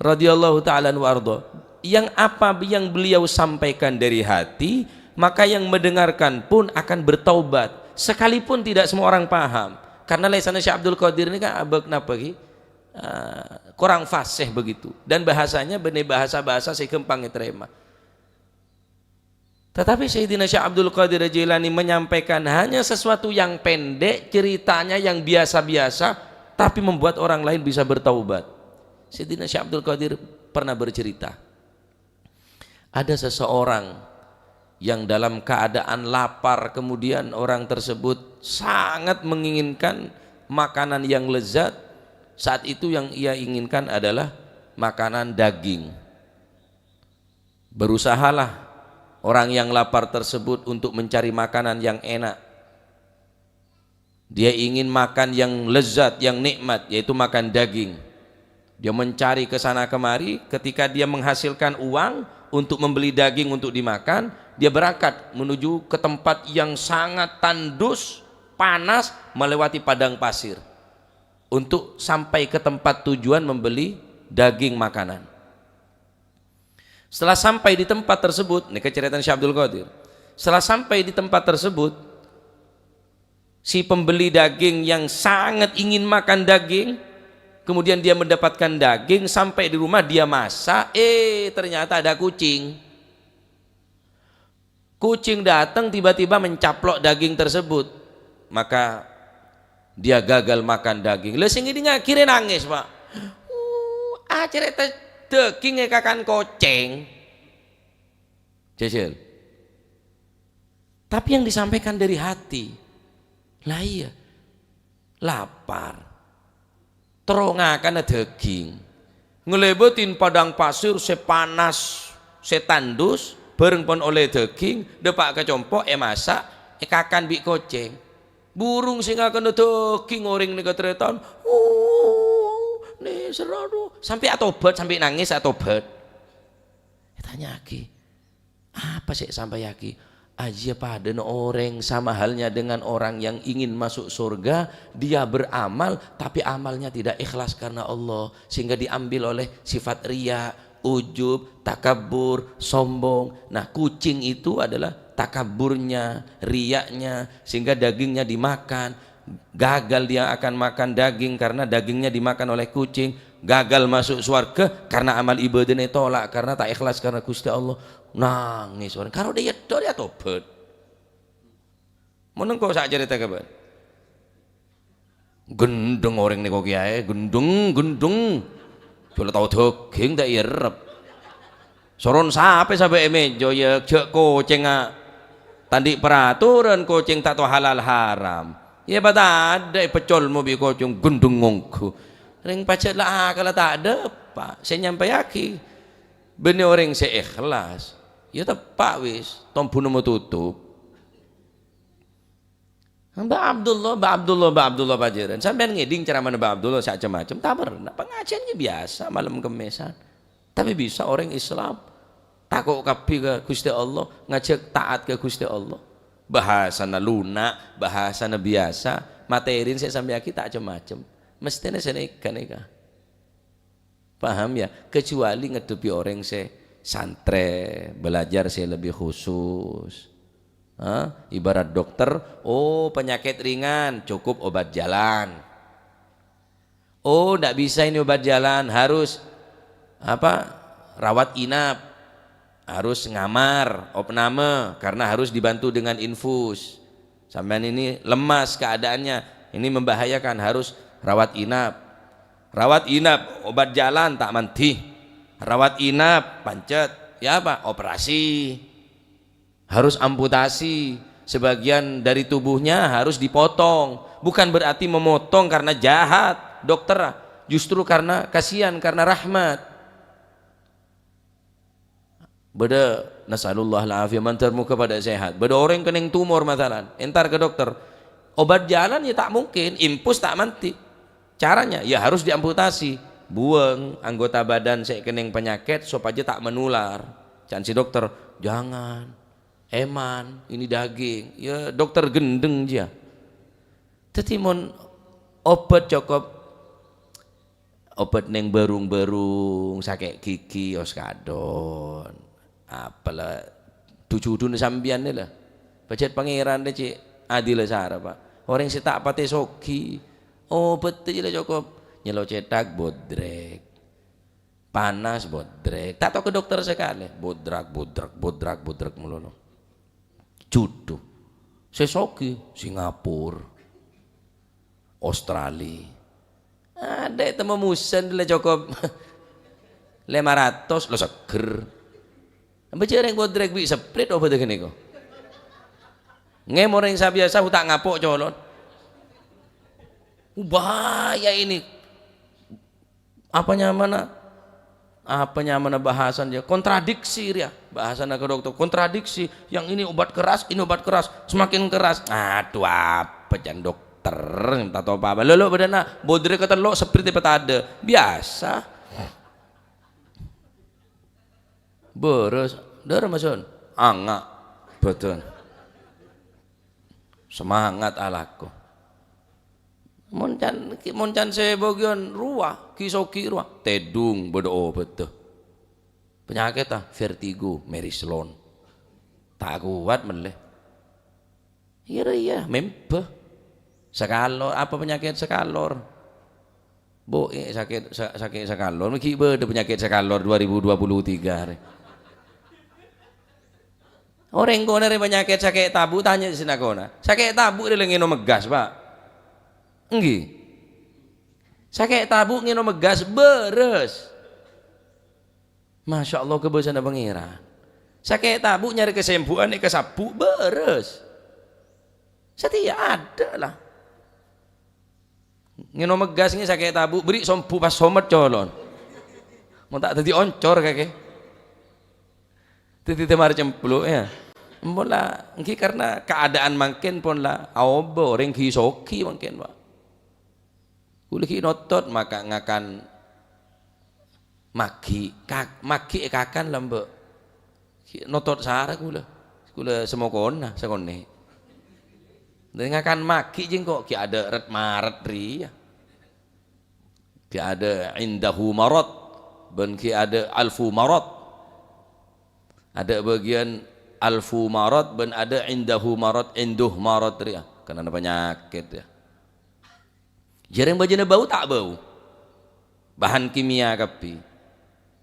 radhiyallahu ta'ala anhu wa ardha, yang apa yang beliau sampaikan dari hati, maka yang mendengarkan pun akan bertaubat, sekalipun tidak semua orang paham. Karena lèsanna Syekh Abdul Qadir ini kan abâ' napa ghi? Ah, kurang fasih begitu. Dan bahasanya bânnè bahasa-bahasa sè ghâmpang ètarèma. Tetapi Sayyidina Syekh Abdul Qadir Jailani menyampaikan hanya sesuatu yang pendek, ceritanya yang biasa-biasa, tapi membuat orang lain bisa bertaubat. Sayyidina Syekh Abdul Qadir pernah bercerita, ada seseorang yang dalam keadaan lapar, kemudian orang tersebut sangat menginginkan makanan yang lezat. Saat itu yang ia inginkan adalah makanan daging. Berusahalah orang yang lapar tersebut untuk mencari makanan yang enak. Dia ingin makan yang lezat, yang nikmat, yaitu makan daging. Dia mencari ke sana kemari, ketika dia menghasilkan uang untuk membeli daging untuk dimakan, dia berangkat menuju ke tempat yang sangat tandus, panas, melewati padang pasir untuk sampai ke tempat tujuan membeli daging makanan. Setelah sampai di tempat tersebut, nèka carètana Syekh Abdul Qadir. Setelah sampai di tempat tersebut, si pembeli daging yang sangat ingin makan daging, kemudian dia mendapatkan daging, sampai di rumah dia masak, eh, ternyata ada kucing. Kucing datang tiba-tiba mencaplok daging tersebut, maka dia gagal makan daging. Lah sing ngèdingngaghi rè nangès, Pak. Uh, acarèta daging èkakan kocèng. Jajal. Tapi yang disampaikan dari hati. Lah iya. Lapar. Terro ngakana daging. Ngalèbâtin padang pasir sè panas, sè tandus, bhâreng pon ollè daging, dâpa' ka compo', èmasak, èkakan bi' kocèng. Burung sè ngakana daging orèng nèka tarètan, "Oh, nèser, aduh," sampè' atobhât, sampè' nangès atobhât. Ètanya'aghi, "Apa sè èsampayaghi?" Ajiyâ padâna orèng, sama halnya dengan orang yang ingin masuk surga, dia beramal, tapi amalnya tidak ikhlas karena Allah, sehingga diambil oleh sifat riya, ujub, takabbur, sombong. Nah, kucing itu adalah takabburnya, riya'nya, sehingga dagingnya dimakan. Gagal dia akan makan daging karena dagingnya dimakan oleh kucing. Gagal masuk swarga karena amal ibadahnya tolak, karena tak ikhlas karena Gusti Allah. Nangès orèng. Karo dhiyâ tok ya tobat. Mon engko' sa' carèta kabân. Gendheng orèng nèko kèyaè, gendheng, gendheng. Jhâ' la tao daging ta' èrep. Soron sapè sabâ' è mèja, ya, jhâ' kocèngnga ta' andi' peraturan, kocèng ta' tao halal haram. Ya, patadâ' èpècol mobi' kocèng gendheng ongghu. Rèng pajhât la akalla ta' dâpa', sè nyampèyaghi. Bânnè orèng sè ikhlas, ya teppa' wis, tombuna matutup. Mbah Abdullah, Mbah Abdullah, Mbah Abdullah pajhârân. Sampèyan ngèdhing ceramana Mbah Abdullah sè cem-macem, ta' pernah. Pangajhiyân ghi biyasa malem Kemmèsan. Tapè bisa orèng Islam tako' kabbhi ka Ghustè Allah, ngajhâk taat ka Ghustè Allah. Bhâsana lunak, bhâsana biyasa, matèri sè èsampèyaghi ta' cem-macem. Mesthèna sè nèka-nèka. Paham ya? Kecuali ngadhebbhi orèng sè santrè, belajar sè lebih khusus. Ha? Ibarat dokter, oh, penyakit ringan, cukup obat jalan. Oh, ndak bisa ini obat jalan, harus, apa, rawat inap, harus ngamar, opname, karena harus dibantu dengan infus. Sampèyan ini lemas keadaannya, ini membahayakan, harus rawat inap. Rawat inap, obat jalan, ta' mandhi. Rawat inap, pancet. Ya apa? Operasi. Harus amputasi. Sebagian dari tubuhnya harus dipotong. Bukan berarti memotong karena jahat, dokter. Justru karena kasihan, karena rahmat. Bâdâ, nasallallahu al-afiyah, mandhâr moghâ padâ sehat. Bâdâ orèng kennèng tumor, masalan, entar ka dokter. Obat jalan ya ta' mungkin, infus ta' manti. Caranya, ya harus diamputasi. Buang anggota badan sè kennèng penyakit sopajâ ta' menular. Can si dokter, "Jangan. Eman, ini daging." Ya, dokter gendeng jiyâ. Dhâddhi mon obat cokop, obat neng bârung-bârung, sakè' gigi, oskadon. Apala du-juduna sampèyan nè la. Pajhât Pangèran rè cè' adilla sara, Pak. Orèng sè ta' patè soghi, obat jiyâ la cokop. Nyèlo cèthak, bodrek. Panas, bodrek. Ta' tao ka dokter sakalè. Bodrak, bodrak, bodrak, bodrak malolo. Judhu. Sè soghi, Singapura. Australia. Adâ' temmo musen la cokop lèma ratos, la seggher. Bâjâ rèng bodrek bi' sprit obâdhâ ghânèka. Ngèm orèng sabiyasa hu ta' ngapo' colon. Bahaya ini. Apa nyamana? Apa nyamana bahasan ya? Kontradiksi dia. Bahasana ka dokter, kontradiksi. Yang ini obat keras, ini obat keras. Semakin keras. Aduh, apa can dokter? Minta topa apa? Lolo badanna, bodrek ketello' seperti petade. Biasa. Boros. Dor, Masun. Anga. Betul. Semangat alako. Mon can, mon can sè bâgiyân rowa, ghi-soghi rowa, tèdung bâdâ obâdhâ. Panyakèt, ah, vertigo, Merislon. Ta' kowat mellè. Iyâ, iyâ, membâ. Sakalor, apa panyakèt sakalor? Bu, eh, sakè', sa-, sakè' sakalor. Ghi' bâdâ panyakèt sakalor dua ribu dua puluh tiga arè. Orèng kona rè panyakèt sakè' tabu', tanya sè nakona. Sakè' tabu' rè la ngènom gas, Pak? Èngghi. Sakè' tabu' ngènom gas, bârâs. Masya Allah, kabâsana Pangèran. Sakè' tabu' nyarè kasembuhan è kasabbhu', bârâs. Satèya adâ' la. Ngènom gas ngè sakè' tabu', bâri' sombu pas somet colon. Mon ta' dhâddhi oncor kakè. Dhâddhi damar cemplu', ya. Mon la, èngghi karena keadaan mangkèn pon la aobâ, orèng ghi-soghi mangkèn, Pak. Kulâ ghi' notot maka ngakan maghi', ka-, maghi' èkakan lambâ'. Ghi' notot sara kulâ. Kulâ samokona sakonè'. Dâri ngakan maghi' jengko' ghi' adâ' ret-maret rèya. Ghi' adâ' indahu marad, bân ghi' adâ' alfu marad. Adâ' bâgiyân alfu marad bân adâ' indahu marad, induh marad rèya. Kanana panyakèt, ya. Jhârâng bâjâna bâu ta' bâu. Bahan kimia kabbhi.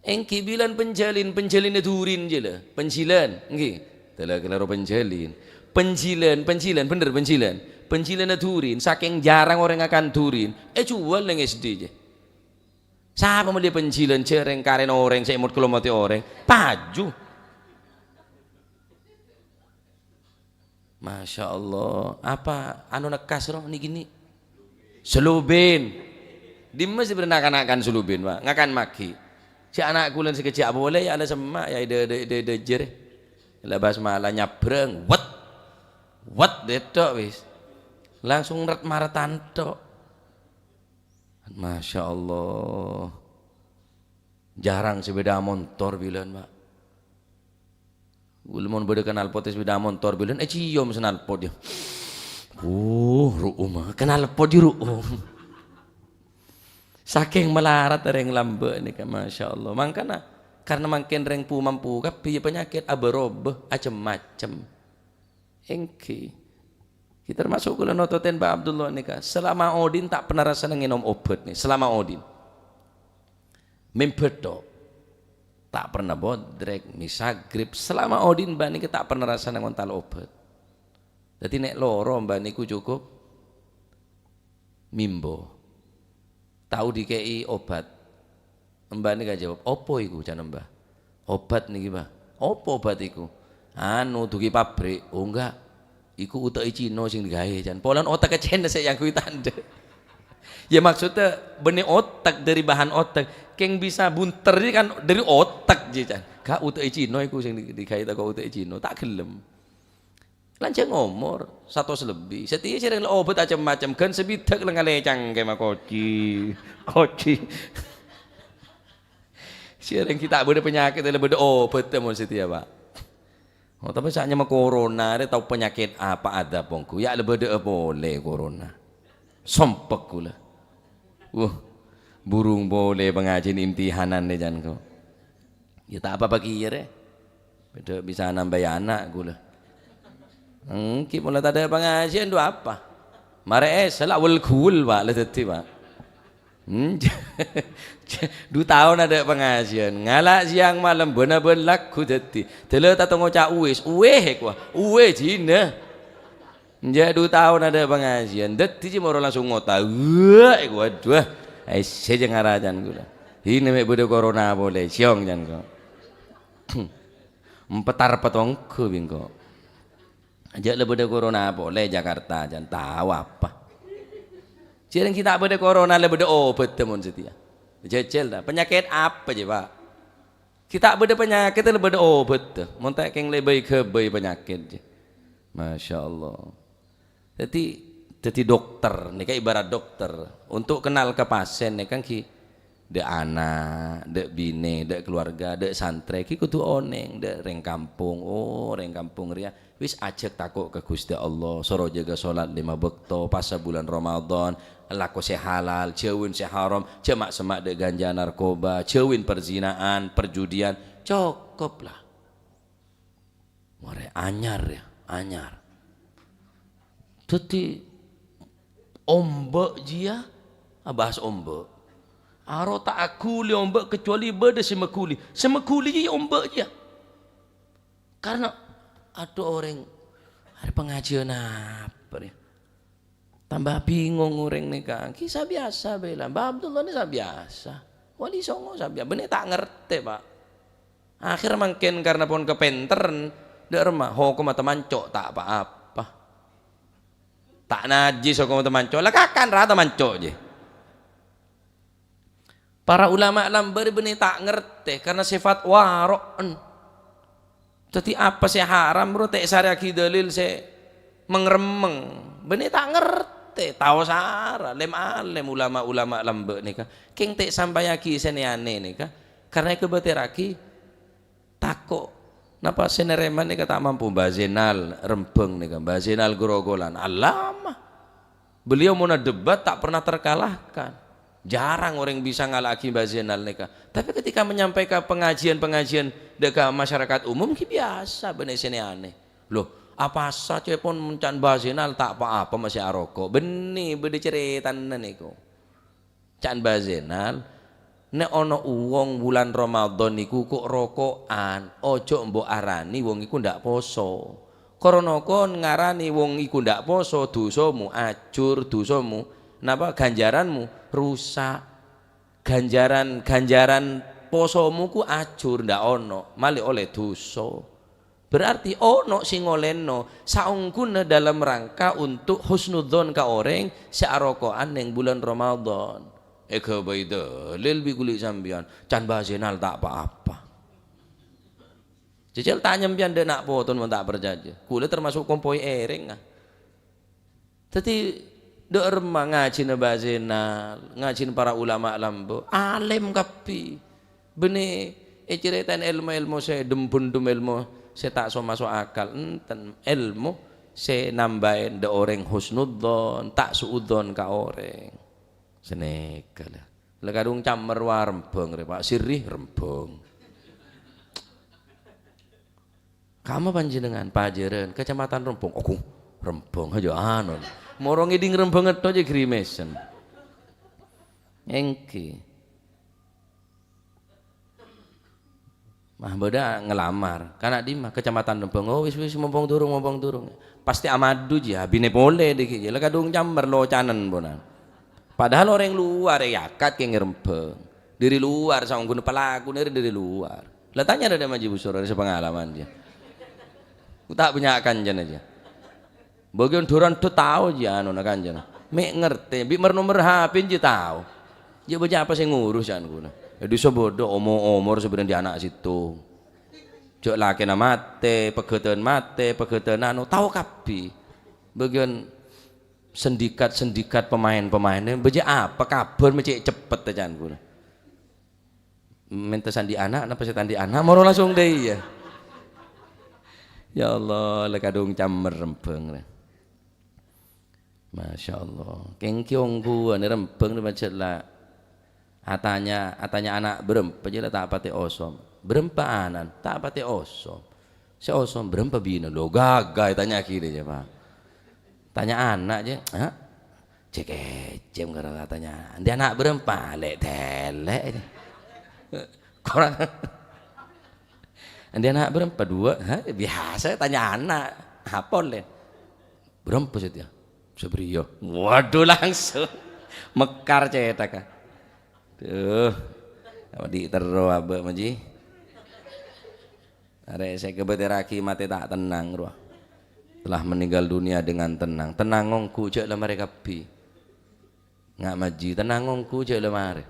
Èngghi bilân penjalin, penjalinna durin jâ la. Penjilan, èngghi. Dâlâ kalèro penjalin. Penjilan, penjilan, bhender penjilan. Penjilanna durin, sakèng jhârâng orèng ngakan durin, èjhuwâl neng S D jâ. Sapa mellè penjilan jhârâng karèna orèng sè èmot-kelomotè orèng? Paju. Masya Allah. Apa anu nekkas roh nè-kènè'? Selubin. Dimma sè bâdâ na'-kana' ngakan selubin, Pak? Ngakan maghi'. Sè ana' kulâ sè kèjhâ' apa polè, ya, la semma', ya, ida-, ida-, ida-, ida jârè. La basmala nyabrang, wet. Wet, dètok wis. Langsung ret-maretan tok. Masya Allah. Jhârâng sepeda montor bilân, Pak. Kulâ mon bâdâ knalpot sepeda montor bilân, èciom knalpot, ya. Uh, ru'um, ah. Knalpot, ya, ru'um. Sakèng malarat rèng lambâ' nèka, Masya Allah. Mangkana, karena mangkèn rèng pu-mampu kabbhi, ya, panyakèt abâ-robâ, acem-macem. Èngghi. Ghi' termasuk kulâ nototèn Pak Abdullah nèka, selama odi'na ta' pernah rassana ngènom obat nè, selama odi'na. Mèmbâ tok. Ta' pernah bodrek, mè sagrip, selama odi'na mbah nèka ta' pernah rassana ngontal obat. Dhâddhi nè' loro mbah nèko cukup mimbo. Tao dikè'i obat. Mbah nèka jawab, "Apa iku, can Mbah?" "Obat nèki, Mbah." "Apa obat iku?" "Anu, dughi pabrik." "Oh, enggak. Iku ote'è Cino sing digawe, can. Polana otekka Cina sè èangghuy ta' endâ'. Ya, maksudnya, bânnè otek, dari bahan otek. Kèng bisa bunter ini kan dari otek, ji, can. Ghâ' ote'è Cino iku sing di-, digawe tako' ote'è Cino. Ta' ghellem. Lanjhâng omor, satos lebbi. Satèya sèrèng la obât macem-macem. Ghân sabidhâk la ngalè cangkè makoci. Koci. Sèrèng ghi' ta' bâdâ panyakèt, la bâdâ obât, mon satèya, Pak. Oh, tapè sa'nyamana corona rè tao panyakèt apa adâ' pongghu? Ya' la bâdâ'â polè corona. Sompek ghulâ. Wah, burung polè pangajiyân imtihanan nè, can, ko. Ya, ta' apa-apa kèya rè. Bâdâ bisa nambâi ana' ghulâ. Èngghi, pola tadâ' pangajiyân, dhu apa? Marè èssa la wèl-ghuwèl, Pak, la dhâddhi, Pak. Hmm, du taon adâ' pangajiyân. Ngala' sèyang malem, bân-abân lagghu dhâddhi. Dâlâ tato ngoca' uwis, uwis, wah, uwis jina. Enjâ' du taon adâ' pangajiyân. Dhâddhi cè' moro langsung ngota. Wah, iku, waduh. Aissè jâ' ngaracan ghulâ. Hina mè' bâdâ corona polè, sèyong can ko. Empetar petonggo bingko. Jâ' la bâdâ corona polè Jakarta, can tao apa. Jârèng ghi' ta' bâdâ corona, la bâdâ obâdhâ mon satèya. Jhâjhâl ta, panyakèt apa jâ, Pak? Ghi' ta' bâdâ panyakèt, la bâdâ obâdhâ. Mon ta' kèng lè bâi-ghâbây panyakèt jâ. Masya Allah. Dhâddhi, dhâddhi dokter, nèka ibarat dokter. Untuk kenal ka pasien nèka ghi' dâ' ana', dâ' binè, dâ' keluarga, dâ' santrè, ghi' kodhu onèng, dâ' rèng kampong, oh, rèng kampong rèya wis ajhâk tako' ka Ghustè Allah, soro jâgâ sholat lèma bâkto, pasa bulân Ramadan, alako sè halal, jhâuwin sè haram, jhâ' ma'-semma' dâ' ganja narkoba, jhâuwin perzinaan, perjudian, cokop la. Marè anyar, ya, anyar. Dhâddhi, ombâ' jiyâ, abahas ombâ'. Aro ta' aghuli ombâ' kecuali bâdâ sè maghuli. Sè maghuli jiyâ ombâ' jiyâ. Karna, adhu, orèng, arè pangajiyân apa rèya? Tamba bingong orèng nèka. Ghi' sabiyasa bhâi la. Mbah Abdullah nè sabiyasa. Wali Songo sabiyasa. Bânnè ta' ngartè, Pak. Akhèr mangkèn karna pon kapènterran, dâ' remma hokomma tamanco' ta' pa-apa. Ta' najjhis hokomma tamanco'. La kakan ra tamanco' jiyâ. Para ulama lambâ' rè bânnè ta' ngartè karna sèfat waro'en. Dhâddhi apa sè haram ro ta' èsarèyaghi dalil sè meng-remmeng. Bânnè ta' ngartè, tao sara, lem-alem ulama-ulama lambâ' nèka. Kèng ta' èsampayaghi sè nè-anè nèka karna èkabâtèrraghi tako'. Napa sè narèma nèka ta' mampu? Mbah Zainal Rembang nèka, Mbah Zainal Grogolan, alama. Beliau mona debat tak pernah terkalahkan. Jarang orèng bisa ngala'aghi Mbah Zainal nèka. Tapi ketika menyampaikan pengajian-pengajian dâ' ka masyarakat umum, ghi' biyasa bânnè sè nè-anè. Loh, apa saja pon mon can Mbah Zainal ta' pa-apa masè aroko'. Bânnè, bâdâ carètana nèko. Ca'na Mbah Zainal, "Nè' ana wong bulân Ramadan niku ko'-roko'an, ojo embo' arani wong iku ndak poso. Kor-nokor ngarani wong iku ndak poso, dhusamu ajur, dhusamu, napa, ganjaranmu rusak. Ganjaran, ganjaran posomu ku ajur, ndak ono, malè ollè dhusa." Berarti ono sè ngolèno saongghuna dalam rangka untuk husnudzon ka orèng sè aroko'an neng bulân Ramadan. Èghâbây dalil bi' ghuli sampèyan, can Mbah Zainal ta' pa-apa. Jhâjhâl tanya sampèyan dâ' na' potona mon ta' parcajâ. Ghulâ termasuk kompoy èrèng, ah. Dhâddhi, dâ' remma ngajhina Mbah Zainal, ngajhina para ulama lambâ', alèm kabbhi. Bânnè ècarètaè èlmo-èlmo sè dhum-bhundhum, èlmo sè ta' so-maso' akal, enten. Èlmo sè nambâi dâ' orèng husnudzon, ta' su'udzon ka orèng. Sanèka la. La kadhung Cammer wa Rembang rè, Pak. Sirri Rembang. Kamma panjhennengan? Pajhârân, Kecamatan Rembang. Ogu, Rembang aja anu. Moro ngèdhing Rembang ngetto jhâ' grimèsen. Èngghi. Mah bâdâ ngelamar. Kana' dimma? Kecamatan Rembang. Oh, wis, wis, mompong durung, mompong durung. Pastè amadu jiyâ, abinè polè dâgghi' jiyâ. La kadhung Cammer locanan ponan. Padahal orèng luar è akad kèng Rembang. Dâri luar, saongghuna pelakuna rè dâri luar. La tanya dâ' Haji Busur, rè sapangalaman jiyâ. Ku ta' bânnya' kancana jiyâ. Bâgiyân dhurân dhu tao jiyâ anona kancana. Mè' ngartè, bi' mer-nomer H P jiyâ tao. Jiyâ bâjâ apa sè ngurus jiyâ kancana. È, dissa bâdâ omo-, omor sabârâng dhi' ana' sèttong. Jhâ' lakèna matè, pagâtâ'ân matè, pagâtâ'ân anu, tao kabbhi. Bâgiyân sindikat-sindikat pemain-pemain, bâjâ apa kabhâr ma' cè' ceppet jiyâ kancana. Mènta sè andi' ana', napa sè ta' andi' ana', moro langsung dâ' iyâ. Ya Allah, la kadhung cammer rembhâng rè. Masya Allah. Kèng kèya ongghuwân rembhâng rè macet la. Atanya, atanya ana' bârâmpa jiyâ la ta' patè osom. Bârâmpa ana'na, ta' patè osom. Sè osom bârâmpa binè. Lo, ghâghâ ètanya'aghi rè jiyâ, Pak. Tanya ana' jiyâ, ha? Cè' kècèm karo atanya. Andi' ana' bârâmpa? Lè'-tèlè'. Korang. Andi' ana' bârâmpa? Duwâ'. Ha? Biasa tanya ana'. Apa polè? Bârâmpa satèya? Sabriyâ. Waduh, langsung. Mekar cèthagghâ. Duh. Apa dhi' terro abâ' ma' jiyâ? Arè' sè èkabâtèrraghi matè ta' tennang, rowa. Telah meninggal dunia dengan tenang. Tennang ongghu, jhâ' la marè kabbhi. Nga' ma' jiyâ, tennang ongghu, jhâ' la marè.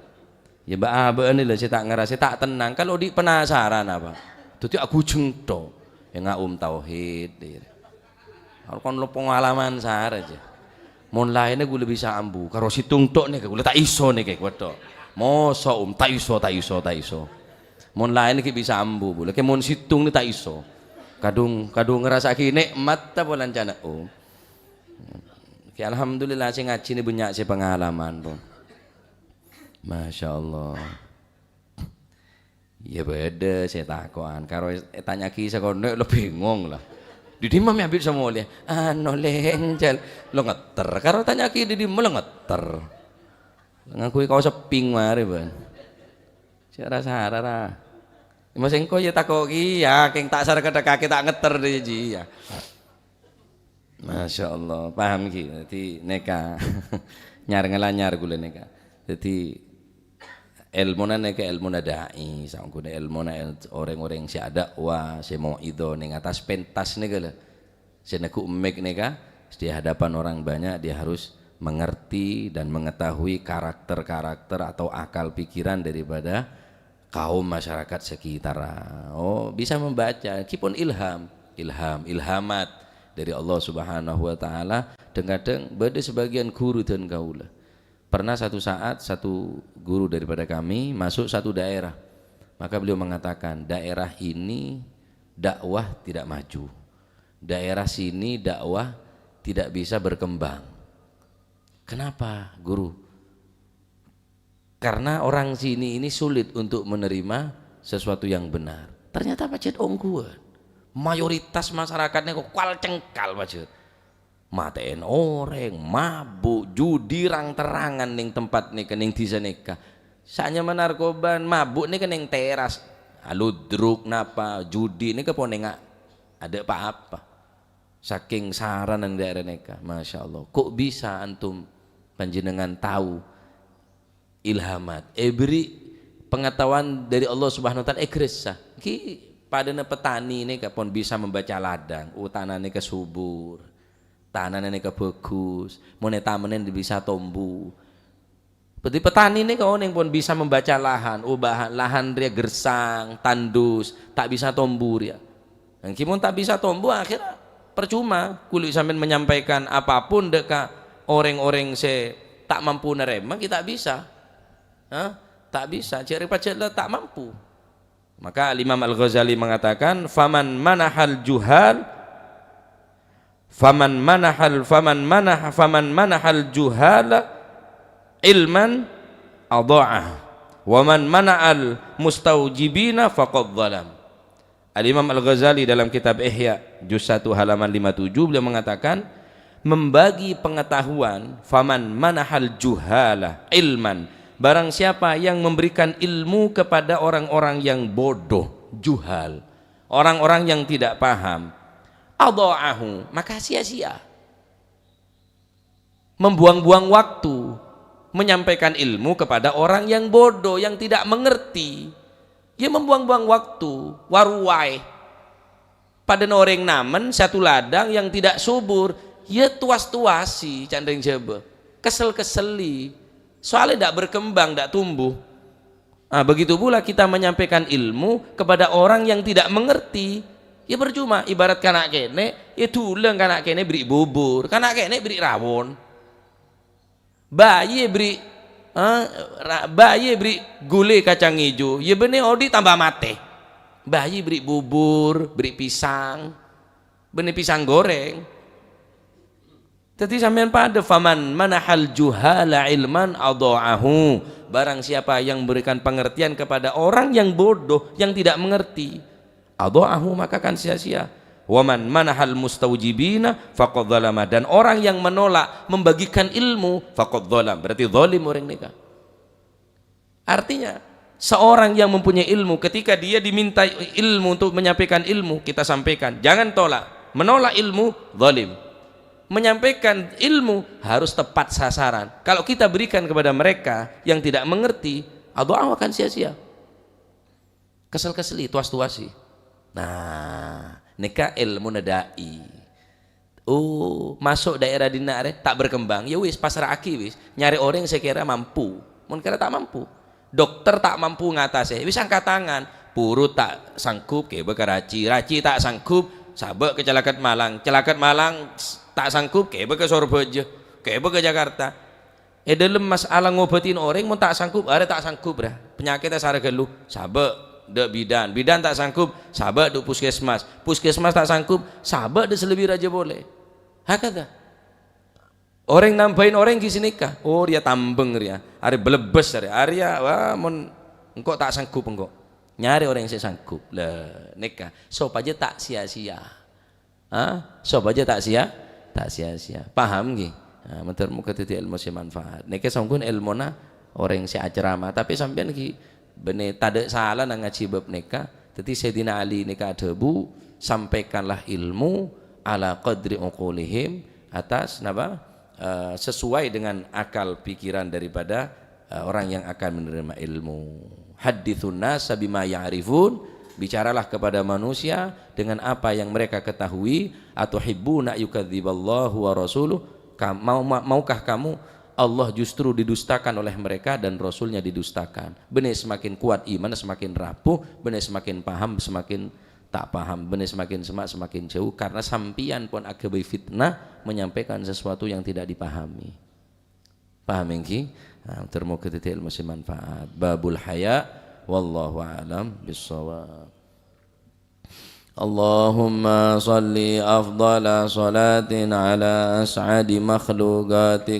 Yâ, bâ'-abâ'ân la sè ta' ngarasè ta' tennang. Kalau dhi' penasaran apa? Dhâddhi aghujeng tho. Yâ, nga' um tauhid, dhir. Harus kon lo pengalaman sara jiyâ. Mon laènna ghulâ bisa ambu, karo sèttong tho' nèka ghulâ ta' iso nèka, kodhu. Moso, um, ta' iso, ta' iso, ta' iso. Mon laènna ghi' bisa ambu, Bu. Lakè mon sèttong nè ta' iso. Kadhung, kadhung ngarasa'aghi nè'mat ta' polana ca'na, um. Ghi' alhamdulillah sè ngajhi nè bânnya' sè pengalaman, Bu. Masya Allah. Yâ bâdâ sè tako'an, karo ètanya'aghi sakonè' lo bingong la. Dhi dimma mè' abit samolè? Ano lènjhâl. Lo ngetter. Karo tanya'aghi dhi dimma lo ngetter. Ngangghuy kaos pink marè, bân. Sè ra-sara ra. Mas engko' yâ tako' kèya, kèng ta' sar kadhâ' kakè ta' ngetter dhi jiyâ. Masya Allah, paham ghi? Dhâddhi nèka nyar ngalanyar ghulâ nèka. Dhâddhi èlmona nèka èlmona da'i, saongghuna èlmona èl-, orèng-orèng sè adâ'wa, sè mau'idhah nèng attas pentas nèka lho. Sè neggu' mik nèka, di hadapan orang banyak dia harus mengerti dan mengetahui karakter-karakter atau akal pikiran daripada kaum masyarakat sekitar. Oh, bisa membaca, meskipun ilham, ilham, ilhamat dari Allah Subhanahu wa Ta'ala. Kadhâng-kadhâng bâdâ sebagian guru dân kaulâ. Pernah satu saat, satu guru daripada kami masuk satu daerah. Maka beliau mengatakan, "Daerah ini dakwah tidak maju. Daerah sini dakwah tidak bisa berkembang." "Kenapa, Guru?" "Karena orang sini ini sulit untuk menerima sesuatu yang benar." Ternyata pajhât ongghuwân. Mayoritas masyarakat nèko kal-cengkal pajhât. Matè'èn orèng, mabuk, judi rang-terrangan nèng tempat nèka, nèng dhisa nèka. Sanyama narkoba, mabuk nèka nèng teras. Aludruk napa, judi nèka pon nèng a-, adâ' pa-apa. Sakèng sarana nèng daerah nèka, Masya Allah. Kok bisa antum panjhennengngan tao ilhamat, èbherri' pengetahuan dari Allah Subhanahu wa Ta'ala, èghâressa. Ghi padâna petani nèka pon bisa membaca ladang, oh, tanana nèka subur, tanana nèka bhâghus, mon ètamen bisa tombu. Dhâddhi petani nèka onèng pon bisa membaca lahan, oh, bahan, lahan rèya gersang, tandus, ta' bisa tombu rèya. Ènggi mon ta' bisa tombu, akhirnya percuma. Kulâ sampèyan menyampaikan apapun dâ' ka orèng-orèng sè ta' mampu narèma, ghi ta' bisa. Hah? Ta' bisa. Jâ' rè pajhât la ta' mampu. Maka Al-Imam Al-Ghazali mengatakan, "Faman manahal juhal, faman manahal, faman manah-, faman manahal juhala ilman adha'ah, wa man mana'al mustaujibina faqad zalam." Al-Imam Al-Ghazali dalam kitab Ihya juz satu halaman lima tujuh, beliau mengatakan, membagi pengetahuan, "Faman manahal juhala ilman," barang siapa yang memberikan ilmu kepada orang-orang yang bodoh, juhal, orang-orang yang tidak paham, adha'ahu, maka sia-sia. Membuang-buang waktu menyampaikan ilmu kepada orang yang bodoh, yang tidak mengerti. Yâ membuang-buang waktu, waruwai. Padâna orèng namen satu ladang yang tidak subur, Ya tuwas-tuwasi, ca'na rèng Jhâbâ. Kesel-kesseli. Soalnya ndak berkembang, ndak tumbuh. Ah, begitu pula kita menyampaikan ilmu kepada orang yang tidak mengerti. Ya percuma, ibarat kana' kènè', ya dhulâng kana' kènè' bèrri' bubur, kana' kènè' bèrri' rawon. Bayi bèrri', eh, ra-, bayi bèrri' ghulè kacang ijo, ya bânnè odi' tamba matè. Bayi bèrri' bubur, bèrri' pisang, bânnè pisang goreng. Dhâddhi sampèyan padâ, "Faman manahal juhala ilman adha'ahu." Barang siapa yang memberikan pengertian kepada orang yang bodoh, yang tidak mengerti, adha'ahu, maka akan sia-sia. "Wa man manahal mustaujibina faqad zalama." Dan orang yang menolak membagikan ilmu, faqad zalam. Berarti zalim orang nèka. Artinya, seorang yang mempunyai ilmu, ketika dia diminta ilmu untuk menyampaikan ilmu, kita sampaikan. Jangan tolak. Menolak ilmu, zalim. Menyampaikan ilmu harus tepat sasaran. Kalau kita berikan kepada mereka yang tidak mengerti, adha'ahu, akan sia-sia. Kesel-kesseli, tuwas-tuwasi. Nah, nèka èlmona dai. Oh, maso' daerah dinna' arè ta' berkembang. Ya wis, pasra'aghi wis. Nyarè orèng sè kèra mampu. Mon kèra ta' mampu. Dokter ta' mampu ngatasè. Wis angkat tangan. Purut ta' sanggup, kèbâ ka raji. Raji ta' sanggup, sabâ' ka Calaket Malang. Calaket Malang s-, ta' sanggup, kèbâ ka Sorbhâjâ. Kèbâ ka Jakarta. È dhâlem masalah ngobâtin orèng, mon ta' sanggup, arè ta' sanggup, ra. Panyakèt sara ghâllu, sabâ' dâ' bidan. Bidan ta' sanggup, sabâ' dâ' puskesmas. Puskesmas ta' sanggup, sabâ' dâ' sè lebbi rajâ polè. Hakadha. Orèng nambâi orèng ghi' sanèka. Oh, rèya tambeng rèya. Arè belebbes arè. Arèya, wah, mon engko' ta' sanggup engko'. Nyarè orèng sè sanggup. Lah, nèka. Sopajâ ta' sia-sia. Ha? Sopajâ ta' sia-, ta' sia-sia. Paham, ghi? Ha, mandhâr moghâ dhâddhi èlmo sè manfaat. Nèka songghun èlmona orèng sè acerama, tapè sampèyan, ghi, bânnè tadâ' salana ngajhi bab nèka. Dhâddhi Sayyidina Ali nèka adhâbu, "Sampaikanlah ilmu ala qadri uqulihim," atas napa? Eh, sesuai dengan akal pikiran daripada eh, orang yang akan menerima ilmu. "Hadditsun nasa bima ya'rifun," bicaralah kepada manusia dengan apa yang mereka ketahui. "Atuhibbuna yukadziballahu wa rasuluh," ka-, mau, ma-, maukah kamu Allah justru didustakan oleh mereka dan Rasulnya didustakan? Bânnè semakin kuat iman, semakin rapuh, bânnè semakin paham, semakin ta' paham, bânnè semakin semma', semakin jauh, karena sampèyan pon aghâbây fitnah menyampaikan sesuatu yang tidak dipahami. Paham, èngghi? Nah, mandhâr moghâ dhâddhi èlmo sè manfaat. Babul haya, wallahu a'lam bissawab. Allahumma shalli afdhala shalatin ala as'adi makhluqatik.